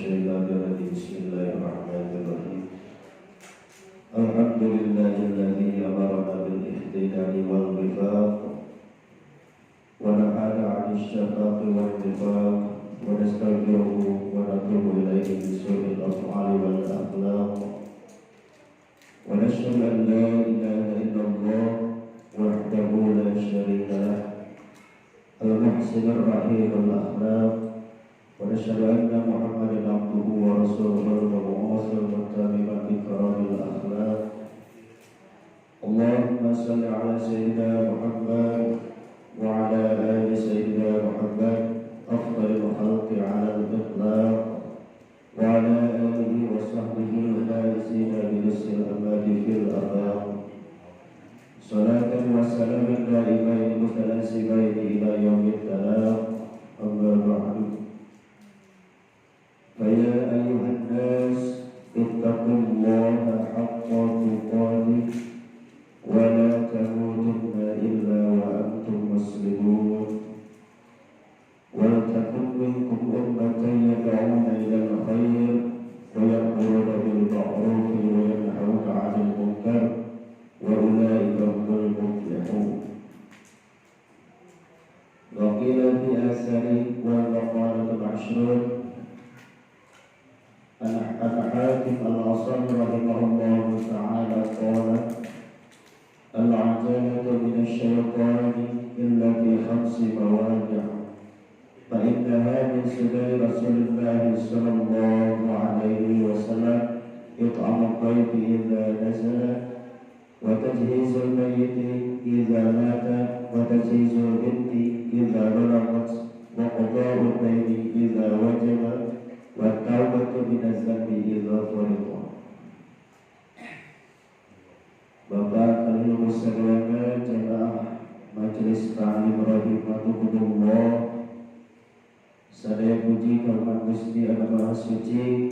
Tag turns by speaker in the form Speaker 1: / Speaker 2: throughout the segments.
Speaker 1: Minasyaitonir rajim. Bismillahirrahmanirrahim. Alhamdulillahilladzi amarna bil ihtidai wal wifaq wa nahana 'anil syafaqi wal nifaq wa nastaghfiruhu wa natubu ilaihi min su'il af'ali wal akhlaq wa nashhadu an la ilaha illallah wahdahu la syarika lah al-muhsin ar-rahim al-akhlaq wa nashhadu anna Muhammadan abduhu wa rasuluhu al-mab'uts al-mutamima bi karamil akhlaq. Allahumma salli ala sayyidina Muhammad wa ala ali sayyidina Muhammad afdalil khalqi ala al-itlaq wa ala alihi wa sahbihi al-faizina bi nisfil amadi fil afaq. Salatan wa salaman daimain mutanasibain ila yaumil talaq. Amma ba'du. Faya ayyuhan nas ittaqullaha haqqa tuqatih wa la tamutunna illa wa antum muslimun. Wal takum minkum ummatan yad'una ila al-khair wa ya'muruna bil ma'ruf wa yanhauna 'anil munkar wa ulaika humul muflihun. Wa qila fi asari wal maqalatul 'ashrun an Hatim al-Asam rahimahullahu ta'ala qala al-'ajalatu min asy-syaitani illa fi khamsi mawadi' fa innaha min sunnah Rasulillah sallallahu alaihi wasallam it'amu al-dhayfi idza nazala wa tajhizul mayyiti idza mata wa tajhizul binti idza balagat wa qada'u ad-dayni idza wajaba wa taubatu minaz dzambi idza furida. Bapak kalian sadayana jamaah majelis ta'lim rahimakumullah. Sadaya puji kagungan Gusti anu Maha Suci,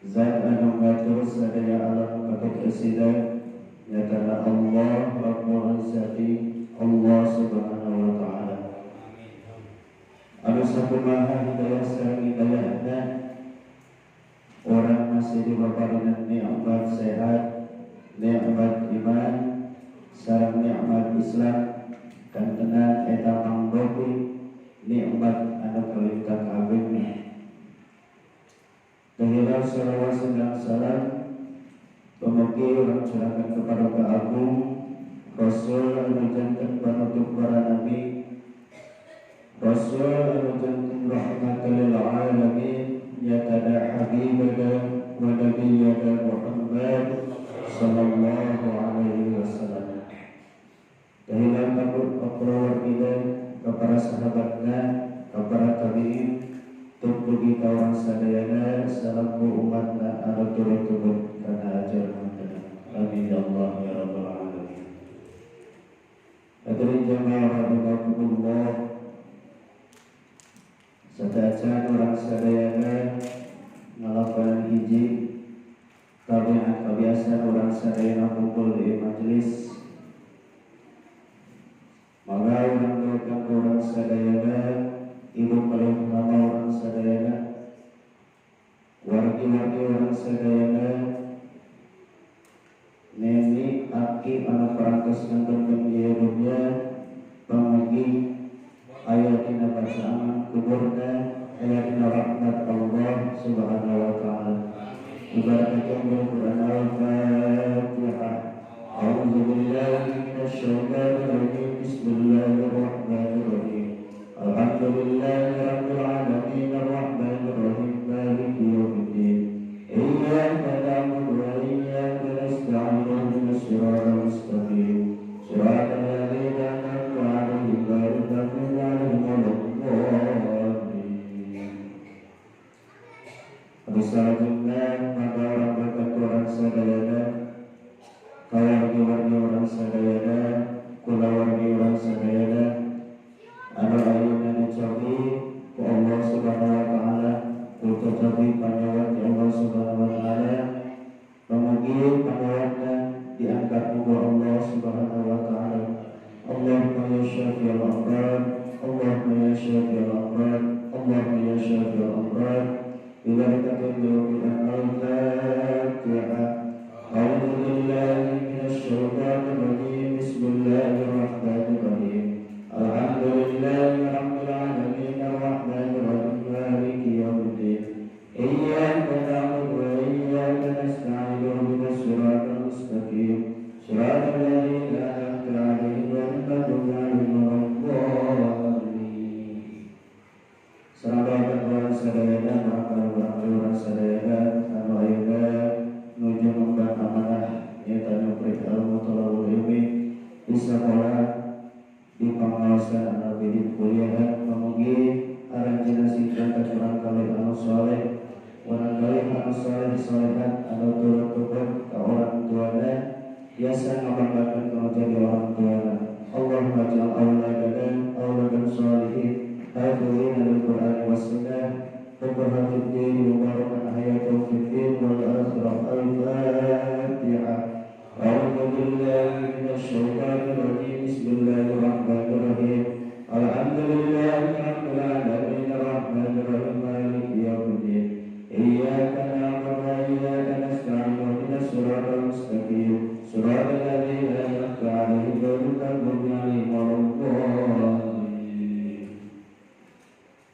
Speaker 1: zat anu ngatur sadaya alam katut esida nyatana Allah Rabbul Izzati Allah Subhanahu wa ta'ala. Anu sakumaha hidayah sareng hidayahna orang masih dibaparinan nikmat sehat, nikmat iman, sareng nikmat Islam, kantenan eta mangdopi nikmat anu kalintang agungna. Tehila salawat dan salam pemugi urang curahkan kepada Ka Agung Rasul anu janten panutup para nabi, Rasul anu janten rahmatan lil alamin, nyatana habibana wa nabiyyana Muhammad sallallahu alaihi wasallam. Tehila keluarga kepada sahabatna, kepada tabi'in, tumpugi ka urang sadayana salaku umatna anu turut-turut kana ajaran. Amin ya Allah ya rabbal alamin. Hadirin jamaah rahimakumullah. Sadacan urang sadayana ngalakonan hiji tabiat kebiasaan urang sadayana kumpul di majelis. Maka urang doakan urang sadayana, ibu paling lama urang sadayana, wargi-wargi urang sadayana, neni aki anu parantos ngantunkeun ieu dunya, pamugi aya dina bacaan kuburna, aya dina rahmat Allah Subhanahu wa ta'ala. Ibaratkan bil Quran al-Fatihah. A'udzu billahi minasyaitonir rajim. Bismillahirrahmanirrahim. Alhamdulillahi rabbil alamin arrahmanir rahim maliki yaumiddin. Iyyaka na'budu wa iyyaka nasta'in ihdinas siratal mustaqim. Siratal ladzina an'amta 'alaihim ghairil maghdubi 'alaihim waladdallin. Salajengna maka orang berkat orang sadayana, kawargi-wargi orang sadayana, kulawargi orang sadayana anu ayeuna dicobi ku Allah Subhanahu wa ta'ala, ku cocobi panyawan di Allah Subhanahu wa ta'ala, pamugi panyawanna diangkat ku Allah Subhanahu wa ta'ala. Allahumma ya syafiyal amrad, Allahumma ya syafiyal amrad, Allahumma ya syafiyal amrad. ببركة الفاتحة. أعوذ بالله من الشيطان الرجيم. بسم الله الرحمن الرحيم. الحمد لله رب العالمين الرحمن الرحيم مالك يوم الدين. إياك نعبد وإياك نستعين اهدنا الصراط المستقيم صراط الذين أنعمت عليهم غير المغضوب عليهم ولا الضالين. Salam sadayana urang sadayana anu ayeuna nuju ngemban amanah nyaeta nyupri ilmu thalabul ilmi di sakola di pangaosan anu di kuliahan, mugi aranjeunna sing janten urang kalih anu saleh, urang kalih anu saleh solehat anu turut tubet ka orang tuana, biasa ngabanggakeun kana jadi orang tuana. Allahumma ij'al auladana auladan sholihin hafizina lil Qur'ani was sunnah fuqaha fid din mubarakan hayatuhum fid din wal akhirah. Al-Fatihah. A'udzu billahi minasy syaithanir rajim. Bismillahirrahmanirrahim. Alhamdulillahi rabbil alamin arrahmanir rahim maliki yaumiddin. Iyyaka na'budu wa iyyaka nasta'in ihdinas siratal mustaqim siratal ladzina an'amta 'alaihim ghairil maghdubi 'alaihim waladdallin.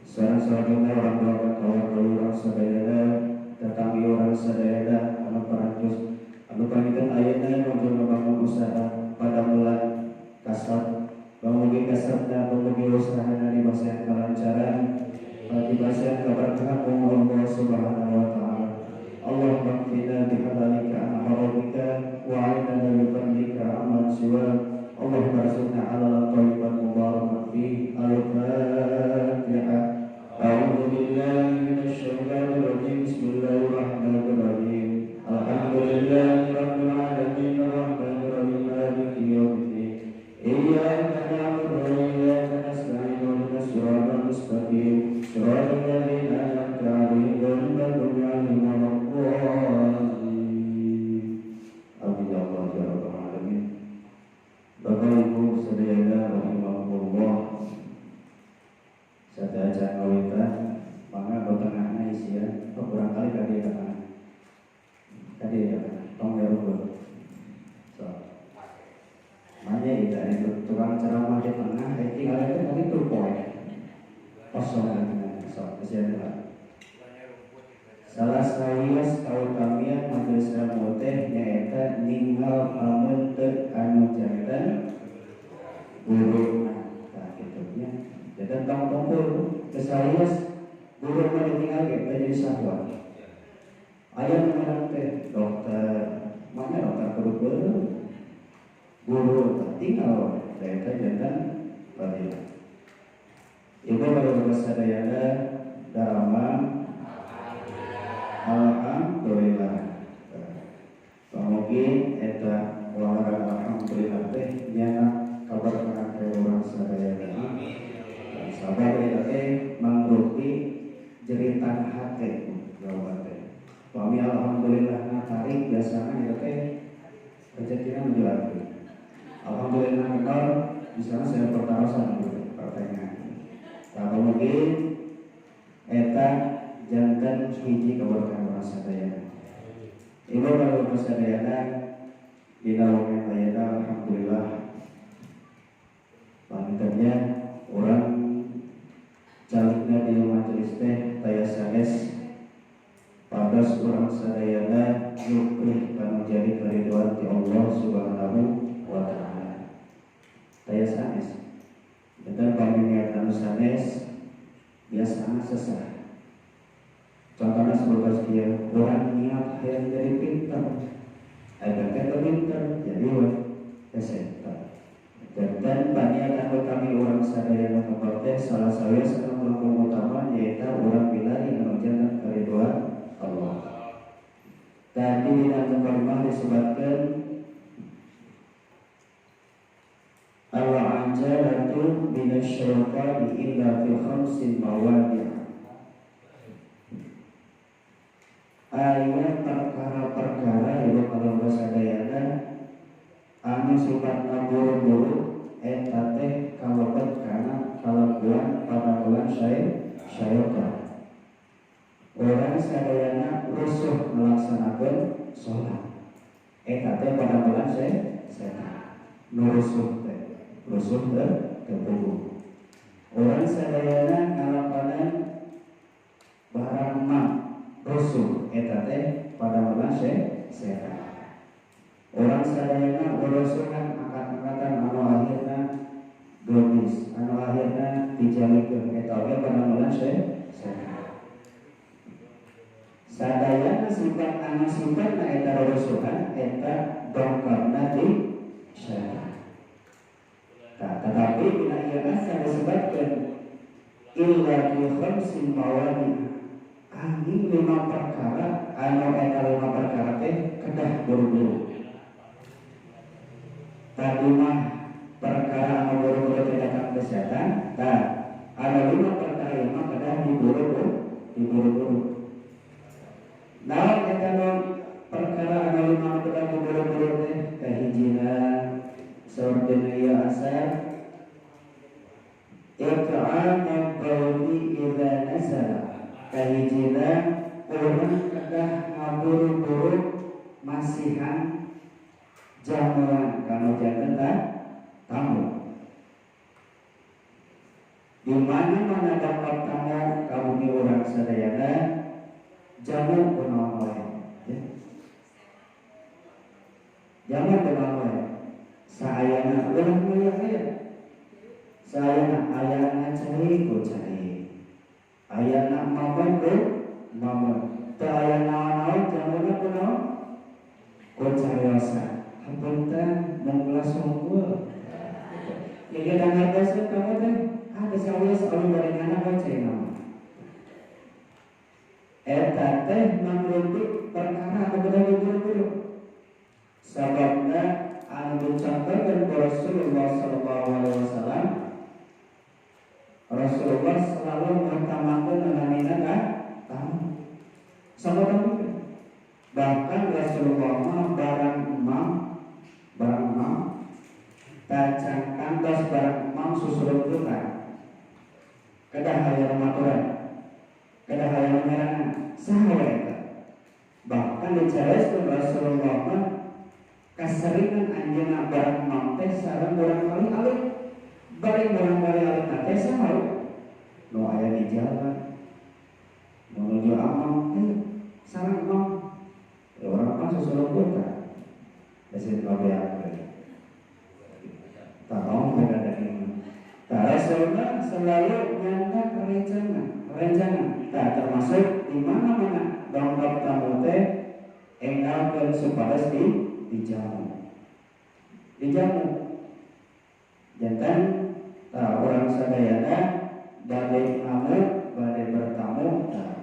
Speaker 1: Sareng-sarengna orang tua kawan urang sadayana, tetanggi urang sadayana anu parantos anu panginten ayeuna nuju ngabangun usaha padamelan kasab, mugi kasabna, mugi usahana dibasihan kalancaran, dibasihan kaberkahan Allah Subhanahu wa taala. Allahumma qina bihalalika an haramika wa a'inna bi fadlika amman siwak. Allahumma arzuqna halalan thayyiban mubarakan fihi. Al-Fatihah. A'udzu billahi minasy syaithanir rajim. Bismillahirrahmanirrahim. Alhamdulillahi rabbil alamin arrahmanir rahim maliki yaumiddin. Iyyaka na'budu wa iyyaka nasta'in ihdinas siratal mustaqim siratal ladzina an'amta 'alaihim ghairil maghdubi 'alaihim waladdallin. Amin ya Allah ya rabbal alamin. Bapak Ibu sadayana rahimakumullah. Sadaya ngawitan mangga ke tengahna isian oh kurang kali ka dieu ka tengah. Ka dieu ka tengah tong nyarukeun. So. Manya itu ada tukang ceramah di tengah, tinggal itu tadi tuh poin kosong di tengah. So, isian lah. Salah sawios kautamian majelis ilmu teh nyaeta ninggal pameunteut anu janten guruna. Tah kitu nya. Janten tong tungkul kesawios guru mah ditinggal ge teh jadi syahwat. Aya nu ngaran teh dokter, mana dokter kudu beureum. Guru tinggal eta janten fadilah. Ibu bapak sadayana daramang alhamdulillah. Pamugi eta wawaran alhamdulillah teh nyana kaberkahan ka urang sadayana. Sabar eta teh mangrupi jeritan hate jawaban teh. Pami alhamdulillah ngatarik biasana eta teh rezekina menuju arti. Alhamdulillah kenal misalnya saya pertarosan gitu pertanyaan. Nah, mungkin eta janten hiji keberkahan urang sadayana. Ibu bapak sadayana dina wengi ayeuna alhamdulillah pangintennya urang calikna di majelis teh taya sanes pados urang sadayana nyuprih kanu jadi karidoan ti Allah Subhanahu wa taala. Taya sanes. Dan paminiat anu sanes biasana sesah. Contohnya sebagai kieu, urang niat hayang jadi pinter. Ada teh pinter jadi we hese. Dan paniatan utami urang sadayana tempat teh salah sawios anu langkung utama nyaeta urang milari anu janten karidoan Allah. Tadi dina mukadimah disebutkeun al-ajalatu minasyaitani illa fi khamsin mawadi'. Aya perkara-perkara ieu kalau sadayana anu sifatna buru-buru eta teh kalebet kana kalakuan padamelan syaitan. Urang sadayana rusuh melaksanakan sholat. Eta teh padamelan setan. Nu rusuh teh, rusuh teh teu. Urang sadayana ngalakonan barang mah rusuh, eta teh padamelan setan. Urang sadayana urusuhan angkat-angkatan anu akhirna geulis, anu akhirna dijalikeun, eta oge padamelan setan. Sadayana sifat anu sifatna eta rusuhan eta dongkapna di setan. Nah, tetapi bila ieu asa disebutkan illa fi khamsin mawadi, angin lima perkara anu eta lima perkara teh kedah buru-buru. Tadi mah perkara anu buru-buru teh datang ke setan, tah anu lima perkara ieu mah kedah diburu-buru, diburu-buru. Naon eta nu perkara anu lima anu kedah diburu-buru teh? Kahijina saur dina ieu asar, it'amud dhaifi idza nazala. Kahijina urang kedah ngaburu-buru masihan jamuan kanu janten tamu. Di mana-mana dapat tamu ka bumi urang sadayana jamu kunaon wae, ya. Jamu kunaon wae. Saayana ulah aya-aya. Saayana ayana cai ku cai. Ayana mamon ku mamon. Teu aya naon-naon jamuna kunaon? Ku cariosan. Hapunten mung gelas unggul. Ya kita ngartoseun kamu teh, ah geus awis awi bari ngana we cai naon. Eta teh mangrupi perkara anu kedah diburu-buru. Sababna anu dicontohkeun ku Rasulullah sallallahu alaihi wasallam, Rasulullah selalu mengutamakan namina ka tamu. Sabab bahkan Rasulullah mah barang emam, barang emam tacan kantos barang emam susurungkutan. Kedah aya maturan, kedah aya nyarangan, saha we eta. Bahkan dicaroskeun Rasulullah mah kaseringan anjeunna barang emam teh sareng barang kali alit. Bari barang kali alit teh saha nu aya di jalan menuju amam teh sareng emam. Ya, orang kan susurungkutan. Geus kabeak. Tak mau beda dari. Tak, Rasulullah selalu nyandak rencana, rencana. Tak termasuk di mana-mana dongkap tamu teh enggalkeun supados di dijamu. Dijamu. Janten tah urang sadayana bade ngamu, bade bertamu tah.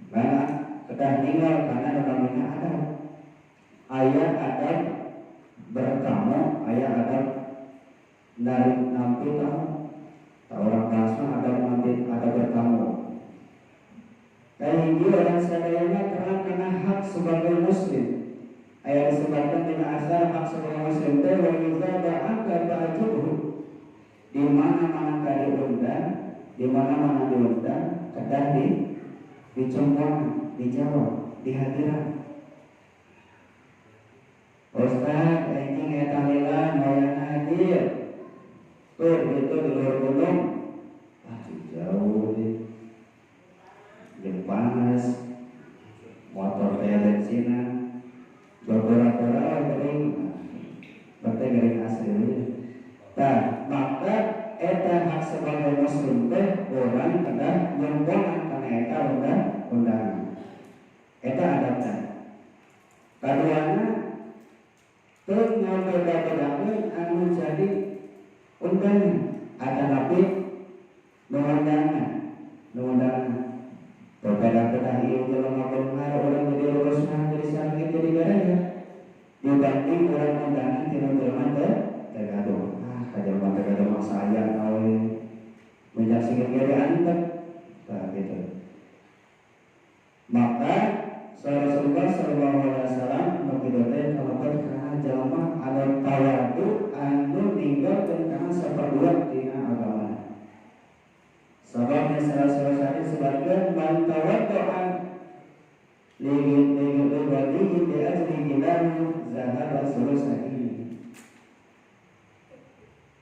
Speaker 1: Mana kedah ninggal karena namina adab. Aya adab bertamu, aya adab nari nampi tamu. Tak orang bahasa adab nampi, adab bertamu. Kahiji urang sadayana terang kana hak sebagai muslim. Aya disebutkan dina asar hak sebagai muslim teh wa idza da'aka fa'ajibhu. Di mana-mana ka diundang, di mana-mana diundang kedah di dicembuang, dijawab, dihadiran. Ustaz, anjing eta tahlilan hayang hadir. Tur gitu di luar gunung. Ah, jauh deh. Jeung panas. Motor teh bensinan. Babara-bara gering. Berarti gering asli. Tah, maka eta hak sebagai muslim teh urang kedah nyemponan kana eta undangan. Eta adabna. Kaduana teu ngabeda-bedakeun anu jadi undangan atanapi nu undangan, nu undangan. Berbeda-beda ieu jelema beunghar urang jadi lurusna jadi sakit jadi garaya dibanding urang undangan tina jelema teh teu gaduh. Ah, ka jelema teu gaduh mah sayang we. Menyaksikan gede antep. Tah gitu. Maka Rasulullah sallallahu alaihi wasallam nu kitu teh kalebet kana jalma anu tawadu anu ninggalkeun kana saperdua tina agama. Sabab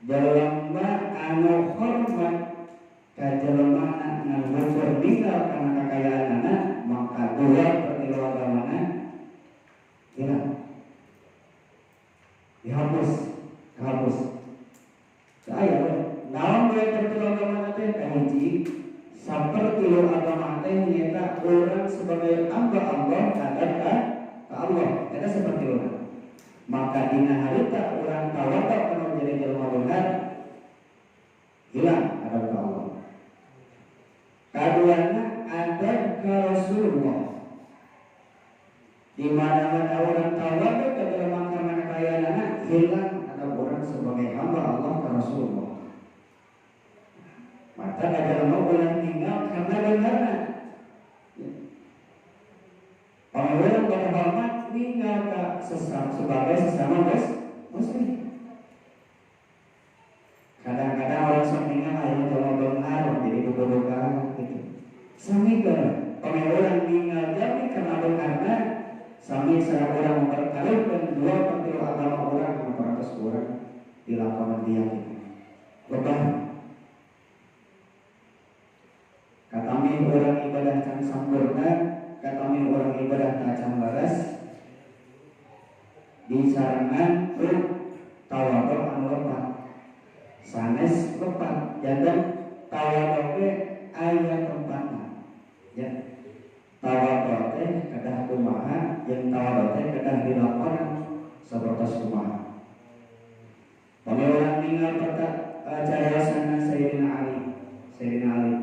Speaker 2: Jelema anu hormat ka jelema ngan ngukur ninggal kana kakayaanana, maka dua pertilu agamana hilang, dihapus, kehapus. Saya naon dua pertilu agamana teh? Kahiji, sapertilu agama teh nyaeta urang sebagai hamba Allah adab ka Allah, eta sapertiluna. Maka dina harita urang tawadhu kana jadi jelema beunghar, hilang adab ka Allah. Kaduana, adab ka Rasulullah. Di mana-mana orang tawadhu ka jelema karena kekayaanana, hilang adab orang sebagai hamba Allah ka Rasulullah. Maka ka jelema ulah ninggal karena beungharna. Pangurang pada hormat ninggal ka sesama sebagai sesama muslim. Kadang-kadang orang sok ninggal aya jelema beunghar jadi bobogohan gitu. Sami ke pangurang ninggal jami karena beungharna, sami sareng urang mempertaruhkan dua pertilu agama urang anu parantos urang dilakonan dia gitu. Lebah katami urang ibadah can sampurna, katami urang ibadah can leres, disarengan ku tawadhu anu lepat, sanes lepat. Janten tawadhu ge aya tempatna ya. Tawadhu teh kedah kumaha, jeung tawadhu teh kedah dilakonan sapertos kumaha. Pami urang ninggal perta cariosanna Sayyidina Ali, Sayyidina Ali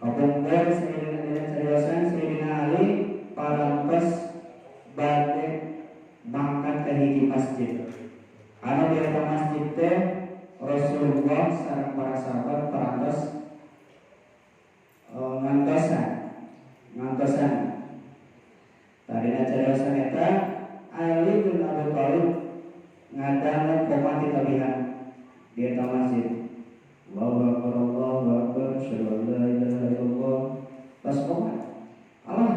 Speaker 2: kapungkur, Sayyidina dina cariosan Sayyidina Ali parantos bade mangkat ke hiji masjid anu di eta masjid teh Rasulullah sareng para sahabat parantos ngantosan ngantosan. Tadina cariosan eta Ali bin Abi Thalib ngadangu qomat tabihan di eta masjid. Allahu akbar, Allahu akbar, asyhadu an la ilaha illallah. Pas qomat, Allah,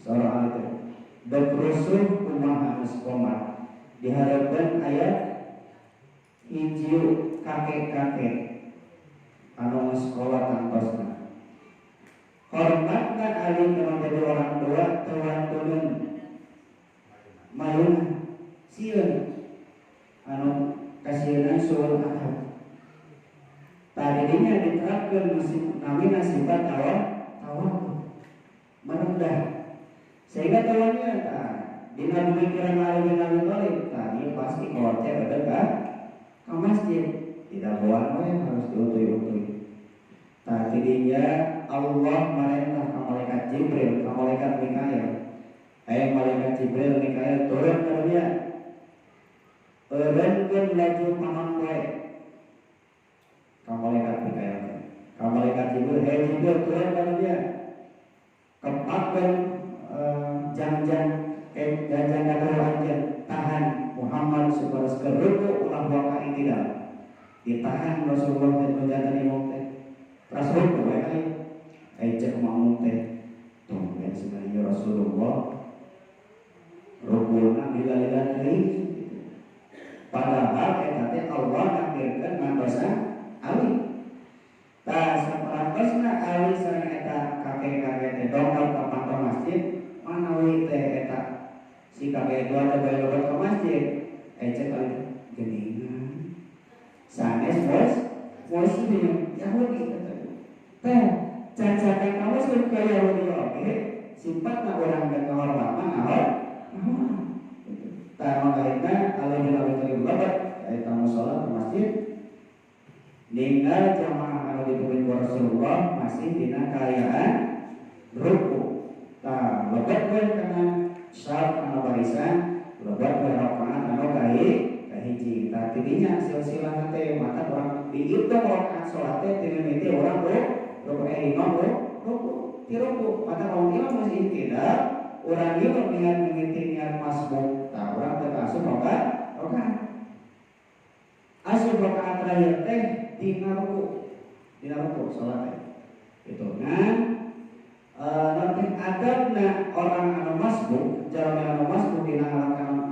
Speaker 2: saur Ali teh dek rusuh kumaha geus qomat. Dihareupeun aya hiji kakek-kakek anu geus kolot tangtosna. Hormatna Ali kana jadi orang tua teu wantuneun mayuna, sieun anu kasieuna suul adab. Tadinya diterapkan namina sifat tawadhu, merendah, sehingga tawannya tah dina pemikiran Ali bin Abi Thalib tadi pasti kolotnya ada ka masjid tidak bawa we harus diutuy-utuy. Tah, tidinya Allah merintah ke malaikat Jibril, ke malaikat Mikail. Eh, malaikat Jibril, Mikail, turun ke dunia. Eureunkeun laju panon poe ka malaikat Mikail. Ka malaikat Jibril, "Hei Jibril, turun ke dunia. Kepakkeun jang-jang jangjang katuhu anjeun, tahan Muhammad supaya keur ruku ulah waka i'tidal." Ditahan Rasulullah dan menjaga imam teh. Ras ruku we aya. Eh, cek makmum teh, tumben sebenarnya Rasulullah rukuna lila-lila teuing. Padahal eta teh Allah nakdirkeun ngantosan Ali. Tah, saparantosna Ali sareng eta kakek-kakek teh dongkap ka panto masjid, manawi teh eta si kakek dua teh bae lebet ka masjid. Eh, cek Ali geuningan sanes bos muslim Yahudi teh cacakan kamu ka Yahudi oge sifatna urang dan ngahormat mah ngahormat. Tah, mangkaina Ali bin Abi Thalib lebet eta musala ke masjid, ninggal jamaah anu dipimpin ku Rasulullah masih dina kaayaan ruku. Tah, lebet we kana shaf, kana barisan, lebet we rakaat anu kahiji. Tah, tidinya silsilah teh mata urang dihitung rakaat salat teh ti mimiti urang ruku, eh, imam ruku, ti ruku. Mata urang imam masih tidak, urang ieu niat mimiti niat masbuk. Tah, urang teh asup rakaat rakaat asup rakaat terakhir teh dina ruku, dina ruku salat teh itu. Nah, nanti adabna orang anu masbuk, jalmi anu masbuk dina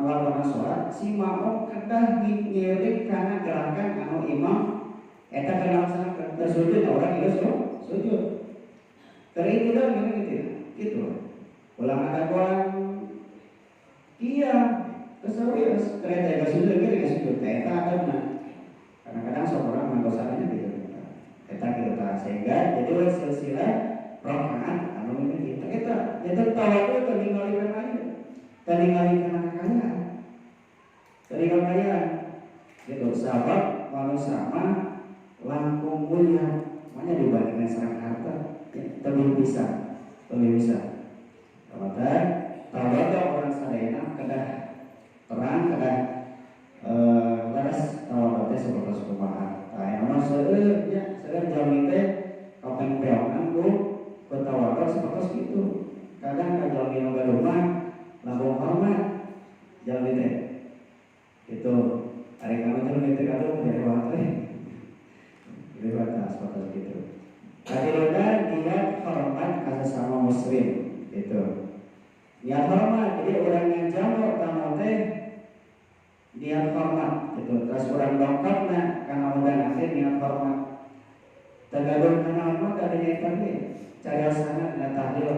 Speaker 2: ngalakonan sholat si makmum kedah ngiring karena gerakan anu imam eta kana laksanakeun tersujud orang ieu sujud. Teri tidak gini gitu gitu. Ulah ngadagoan iya keserius kereta gak sujud gini gak sujud eta adabna. Kadang-kadang sok orang manggosannya gitu. Eta gitu tah sehingga jadi we silsilah rakaat anu ini kita eta jadi tawadhu teu ningali kana ieu. Teu ningali kana kekayaan. Teu ningali kekayaan. Gitu sabab manusia mah langkung mulia makanya dibandingkan sareng harta ya, lebih bisa, lebih bisa. Maka tawadhu orang sadayana kedah terang kedah leres tawadhu teh sapertos kumaha. Tah aya mah seueur nya seueur jalmi teh kapeng peongan ku tawadhu sapertos kitu. Kadang ka jalmi nu gaduh mah langkung hormat jalmi teh. Gitu. Ari kami jalmi teh gaduh lewat teh. Lewat tah sapertos kitu. Katiluna niat hormat ka sesama muslim gitu. Niat hormat, jadi orang ngajamu tamu teh niat hormat gitu. Terus orang dongkapna kana undangan teh niat hormat. Tergantung kana hormat adanya eta ge. Cariosana dina tahlil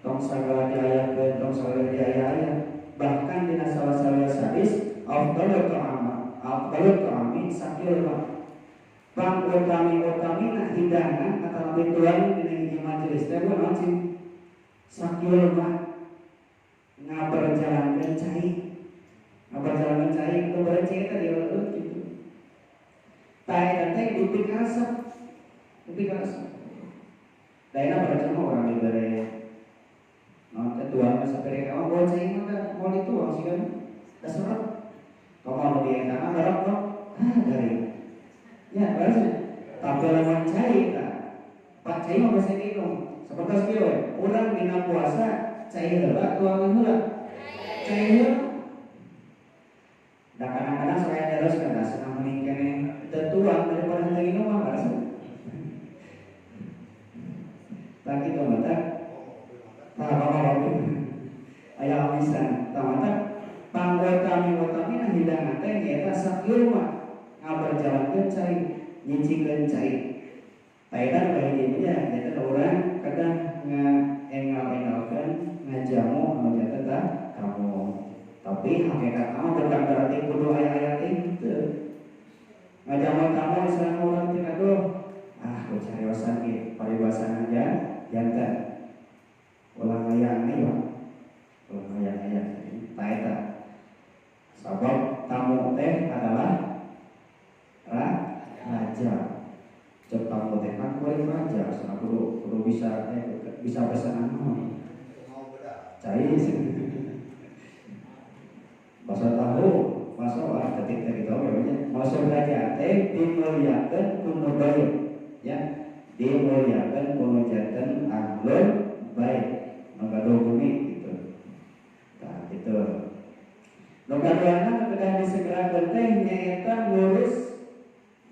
Speaker 2: tong sagala diayakeun, tong sagala diaya-aya. Bahkan dina salah sawios hadis afdalut ta'am, afdalut ta'ami sakil ma. Pang utami-utamina hidangan atau lebih tuang dina hiji majelis teh naon sih? Sakil ma ngaberjalankeun cai. Ngaberjalankeun cai itu berarti eta diurut gitu. Tah eta teh dipikasep. Dipikasep. Daerah berarti mah orang dibere naon teh tuang ka sapiring mah bawa cai mah da moal dituang sih kan. Da seret. Komo nu di eta mah barok kok. Ah garing. Ya, beres. Tapi lamun cai tah. Pak cai mah basa minum. Sapertos kieu we. Urang dina puasa cai heula tuang heula. Cai heula. Da kadang-kadang saya terus kata senang mending keneh teu tuang daripada teu minum mah beres. Tah kitu mah tah. Tah apa-apa aya amisan. Tah mah pangutami-utamina hidangan teh nyaeta sakieu mah ngaberjalankeun cai, nyicingkeun cai. Tah eta nu kahiji nya nyaeta urang kadang ngaengal-engalkeun ngajamu anu janten tah tamu. Tapi hakikat mah bukan berarti kudu aya-aya teh henteu. Ngajamu tamu misalnya urang teh aduh ah ku cariosan ge paribasana janten. Ulah ngayang aya. Ulah ngayang aya. Tah eta. Sabab tamu teh adalah raja. Cek tamu teh kan kuring raja, sana kudu bisa bisa pesanan naon. Cai bahasa tahu, masuk ah ketik teh gitu nya. Masuk raja teh dimuliakeun ku nu bait, ya. Dimuliakeun ku nu janten ahlul bait, nu gaduh bumi gitu. Tah gitu. Nu kaduana kedah disegerakeun teh nyaeta ngurus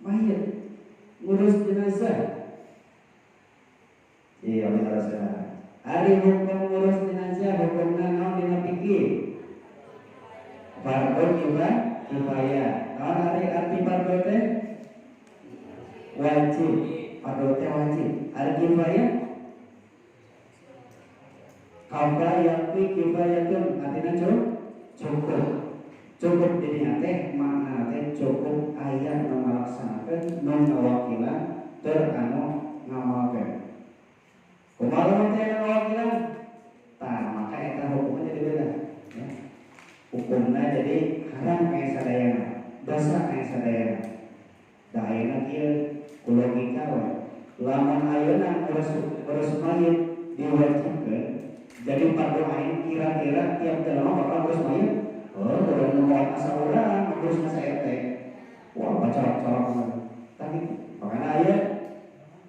Speaker 2: mayit, ngurus jenazah. Iya, benar saudara. Ari hukum ngurus jenazah hukumna naon dina fikih? Fardhu kifayah. Naon ari arti fardhu teh? Wajib. Fardhu teh wajib. Ari kifayah? Kafayati kifayatun artinya cukup. Cukup dirinya teh makna teh cukup aya nu ngalaksanakeun nu ngawakilan tur anu ngamalkeun. Kumaha lamun teh anu ngawakilan? Tah maka eta hukumna jadi beda ya. Hukumna jadi haram ka sadayana, dosa ka sadayana. Da ayeuna kieu ku logika we. Lamun ayeuna ngurus mayit diwajibkeun jadi fardu ain kira-kira tiap jelema bakal ngurus mayit. Oh, urang nu moal asa urang ngurus masa RT. Wah, bacorok-corok. Tah kitu. Makana aya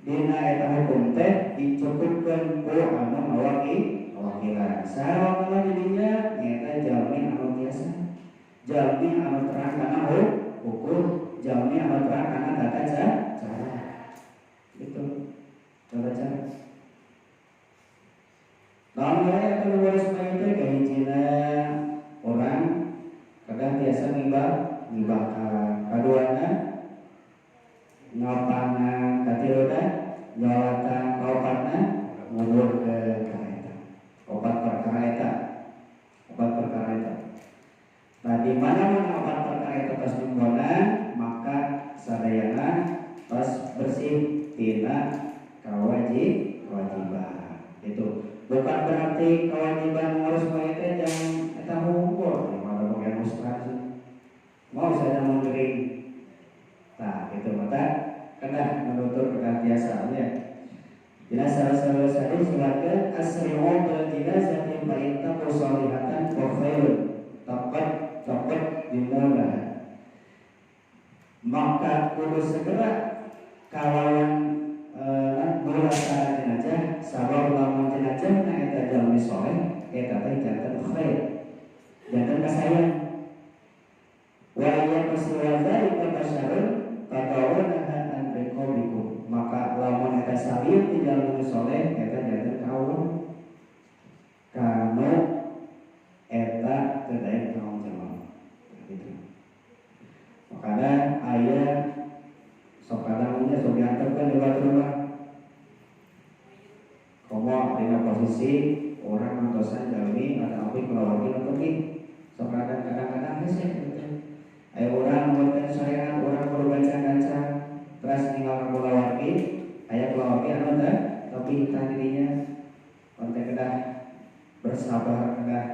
Speaker 2: dina eta hukum teh dicukupkeun ku anu ngawakilan. Saha wakilna di dinya nyaeta jalmi anu tiasa. Jalmi anu terang kana hukum, jalmi anu terang kana tata cara. Gitu. Tata cara. Naon wae atuh ngurus mayit teh kahijina orang Kedah tiasa ngibahkan. Kaduana ngapanan, katiluna nyolatan, kaopatna nguburkeun ka eta. Opat perkara eta. Opat perkara eta. Nah, di mana-mana opat perkara eta tos dimbonan, maka sadayana tos bersih tina kewajiban. Itu bukan berarti kewajiban ngurus mayit teh jangan eta ngumpul di mana bagian ustaz mau saya mau ngering. Nah, itu mata kedah menutur kedah biasa ya. Dina salah hadis sebutkeun asri'u bil jinazati fa in taku sholihatan fa khairun taqad taqad dimulah. Maka kudu segera kalawan mulasara jenazah sabab lamun jenazah na eta jalmi soleh eta teh janten khair, janten kasayang. Wa ayyaku siwa dzalika basyarun tadawunaha an riqabikum, maka lamun eta salian di jalmi soleh eta janten kaum kanu eta teu daek tanggung jawab gitu. Makanya aya sok kadangnya sok diantepkeun di batur mah komo dina posisi orang ngantosan jalmi atau api keluarga nu teuing sok kadang-kadang hese gitu. Aya urang meuteun syariat, urang kudu gancang-gancang terus ninggal ka kulawargi, aya kulawargi anu teh tapi tah dirinya konten kedah bersabar, kedah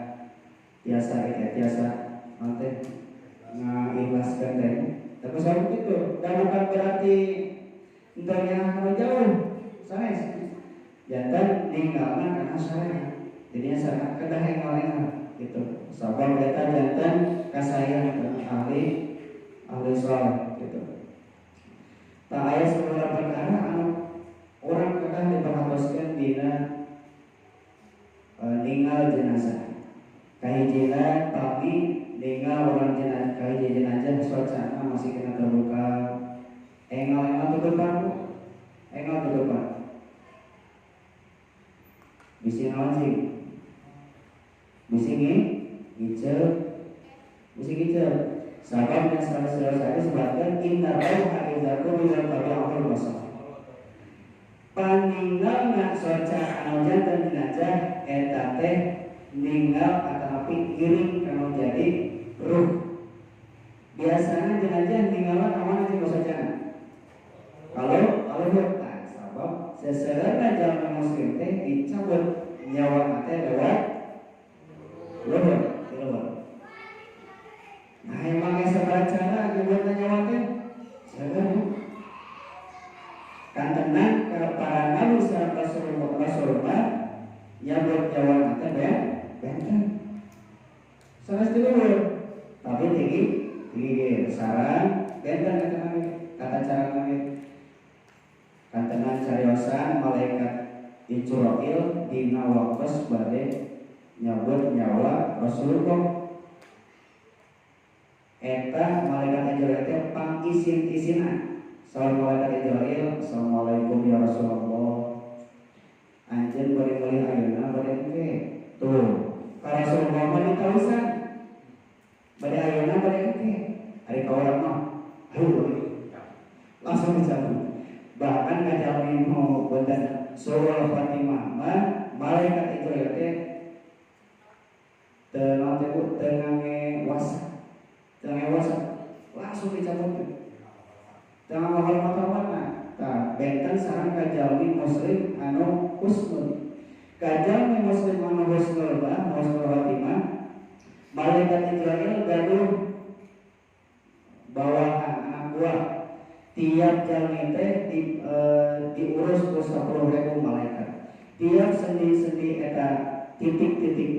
Speaker 2: tiasa gitu ya, tiasa nanti ngaikhlaskeun teh. Tapi saya begitu, dan bukan berarti entahnya kalau jauh, sanes. Jantan ninggalna karena syariat. Jadinya syariat kedah enggal-enggal gitu. Sabab eta jantan kasayang ahli ahli soleh gitu. Tak aya sabaraha perkara anu orang kedah diperhatoskeun dina ninggal jenazah. Kahijina pami ninggal orang jenazah, kahiji jenazah suasana masih kena terbuka, enggal-enggal tutupan, enggal tutupan. Bisi naon sih? Bisi ngiceup, bisi ngiceup. Sababnya salah salah sebabkan inna rauha idza qubila tabi'ahul basar. Paninggalna soca anu janten jenazah eta teh ninggal atanapi ngiring kanu jadi ruh. Biasanya jenazah ninggalna ka mana sih socana? Kalau kalau tah sabab seseueurna jalma muslim teh dicabut nyawa teh lewat luhur, luhur. Nah, emang sabaraha cara nyebutna nyawa teh? Seueur. Kantenan ke para nabi sareng Rasulullah nyabut nyawa teh benten. Sanes di luhur, tapi tinggi tinggi sarang benten kata nabi, kata cara nabi. Kantenan cariosan malaikat Ijrail dina waktos bade nyabut nyawa Rasulullah. Eta malaikat Ijrail teh pang isin-isinan. Salam malaikat Ijrail, assalamualaikum ya Rasulullah. Anjeun bade meulih ayeuna bade engke. Tuh, ka Rasulullah mah ditawisan. Bade ayeuna bade engke. Ari ka urang mah, ayo langsung dicabut. Bahkan ka jalmi nu punten surah Fatimah mah malaikat Ijrail teh teu naon teh Bu, teu ngange wasa. Teu ngange wasa, langsung dicabut. Teu ngahormat-hormatna. Tah, benten sareng ka jalmi muslim anu husnul. Ka jalmi muslim anu husnul mah, husnul khatimah, malaikat Ijrail gaduh bawahan anak buah. Tiap jalmi teh diurus ku 10.000 malaikat. Tiap sendi-sendi eta titik-titik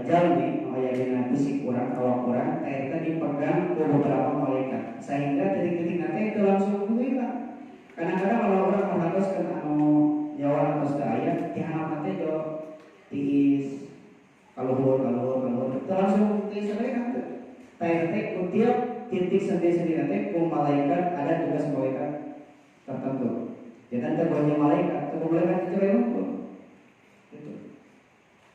Speaker 2: jalmi nu aya dina fisik urang, awak urang, teh eta dipegang ku beberapa malaikat. Sehingga titik-titik nanti itu langsung hilang. Kadang-kadang kalau orang merhatoskeun anu nyawa atos teu aya, ti handap teh jo tiis kaluhur kaluhur kaluhur itu langsung tiis kan teh. Teh teh ku tiap titik sendi-sendi nanti ku malaikat ada tugas malaikat tertentu. Jadi teu banyak malaikat, teu malaikat itu unggul. Gitu.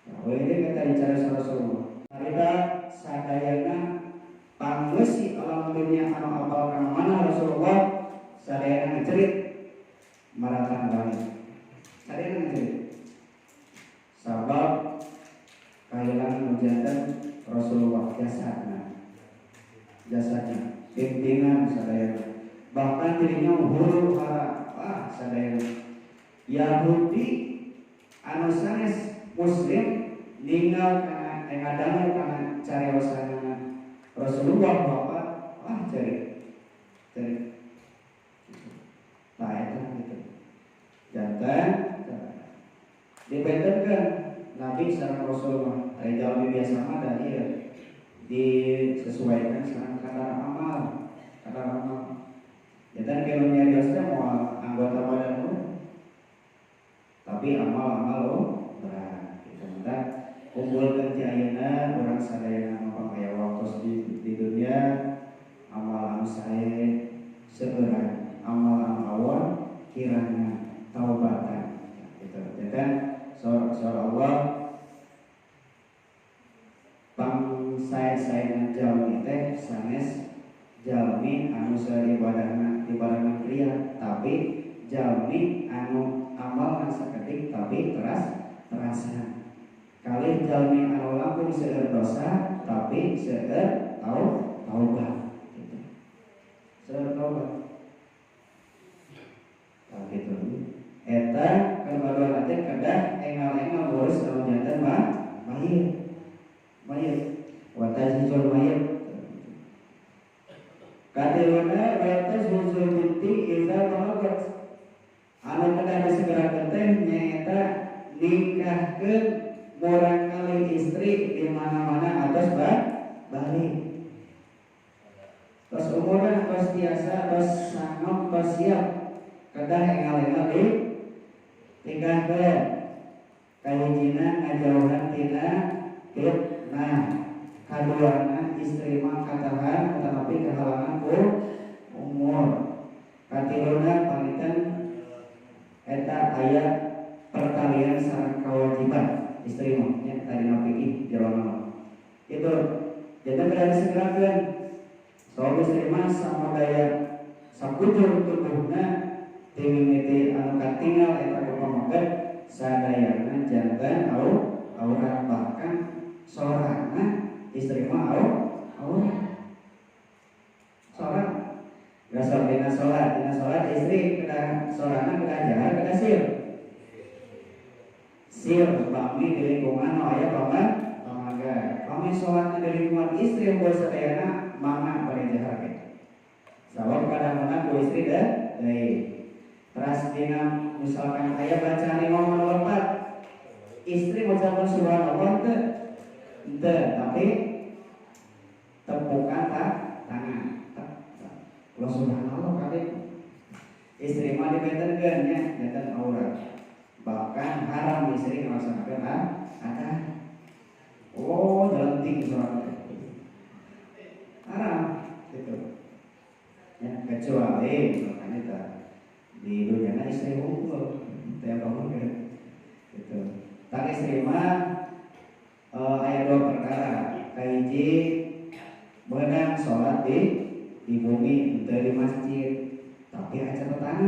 Speaker 2: Nah, ini kita bicara Rasulullah. Kita sadayana Pangeusi alam dunia anu apal kana mana Rasulullah sadayana ngecerit maratang langit. Sadayana ngecerit. Sabab kahilangan nu janten Rasulullah jasadna. Jasadnya, pimpinan sadayana. Bahkan dirinya huru hara, ah sadayana. Yahudi anu sanes muslim ninggal kana ngadangu kana cariosanana Rasulullah bapak, wah cari cari. Nah eta gitu. Janten dibentenkeun Nabi sareng Rasul mah ari jalmi biasa mah da ieu disesuaikan sareng kadar amal, kadar amal. Janten kalau nyariosna moal anggota badan mah, tapi amal-amal oh berat gitu. Maka kumpulkeun ti ayeuna urang sadayana mah aya waktu di dunia amal anu sae seueuran, amal anu awon kirana taubatan gitu. Janten surah Allah pang sae-saena jalmi teh sanes jalmi anu seueur ibadahna ibadahna kriya, tapi jalmi anu amalna sakedik tapi teras terasa. Kali jalmi anu langkung seueur dosa tapi seueur taubat gitu. Seueur taubat. Tah gitu. Eta kabaduan teh kedah engal-engal ngurus anu janten mah mayit. Mayit. Wa tajhizul mayit. Katiluna wa tajhizul binti idza balagat. Anu kedah disegerakeun teh nyaeta nikahkeun murangkalih istri di mana-mana atos balik. Tos umurna tos tiasa tos sanggup tos siap kedah engal-engal di nikahkeun. Kahijina ngajauhan tina fitnah. Kaduana istri mah katahan tetapi kehalangan ku umur. Katiluna panginten eta aya pertalian sareng kewajiban istri mah nya tadi fikih jerona itu. Jadi kedah disegerakeun. Soal istri mah samodaya sakujur tubuhna timimiti anu katinggal eta ku pameget sadayana janten aurat, bahkan sorana istri mah aurat. Soran gasor dina salat, dina salat istri kedah sorana kedah jahar kedah sir. Sir upami di lingkungan nu aya pamaga. Pami salatna di lingkungan istri unggul sadayana mangga bari jahar ge. Sabab kadang-kadang ku istri deh deui. Teras dina misalkan aya bacaan imam anu lepat, istri ngucapkeun subhanallah teu? Henteu, tapi tepukan tangan. Allah subhanallah kali istri mah dibentenkeun nya janten aurat. Bahkan haram istri ngalaksanakeun ada. Oh, jelenting surat teh. Haram gitu. Ya, kecuali misalkan eta di dunia istri unggul teh bangun kan gitu. Tah istri mah aya dua perkara. Kahiji beunang salat di bumi henteu di masjid, tapi aya catatan.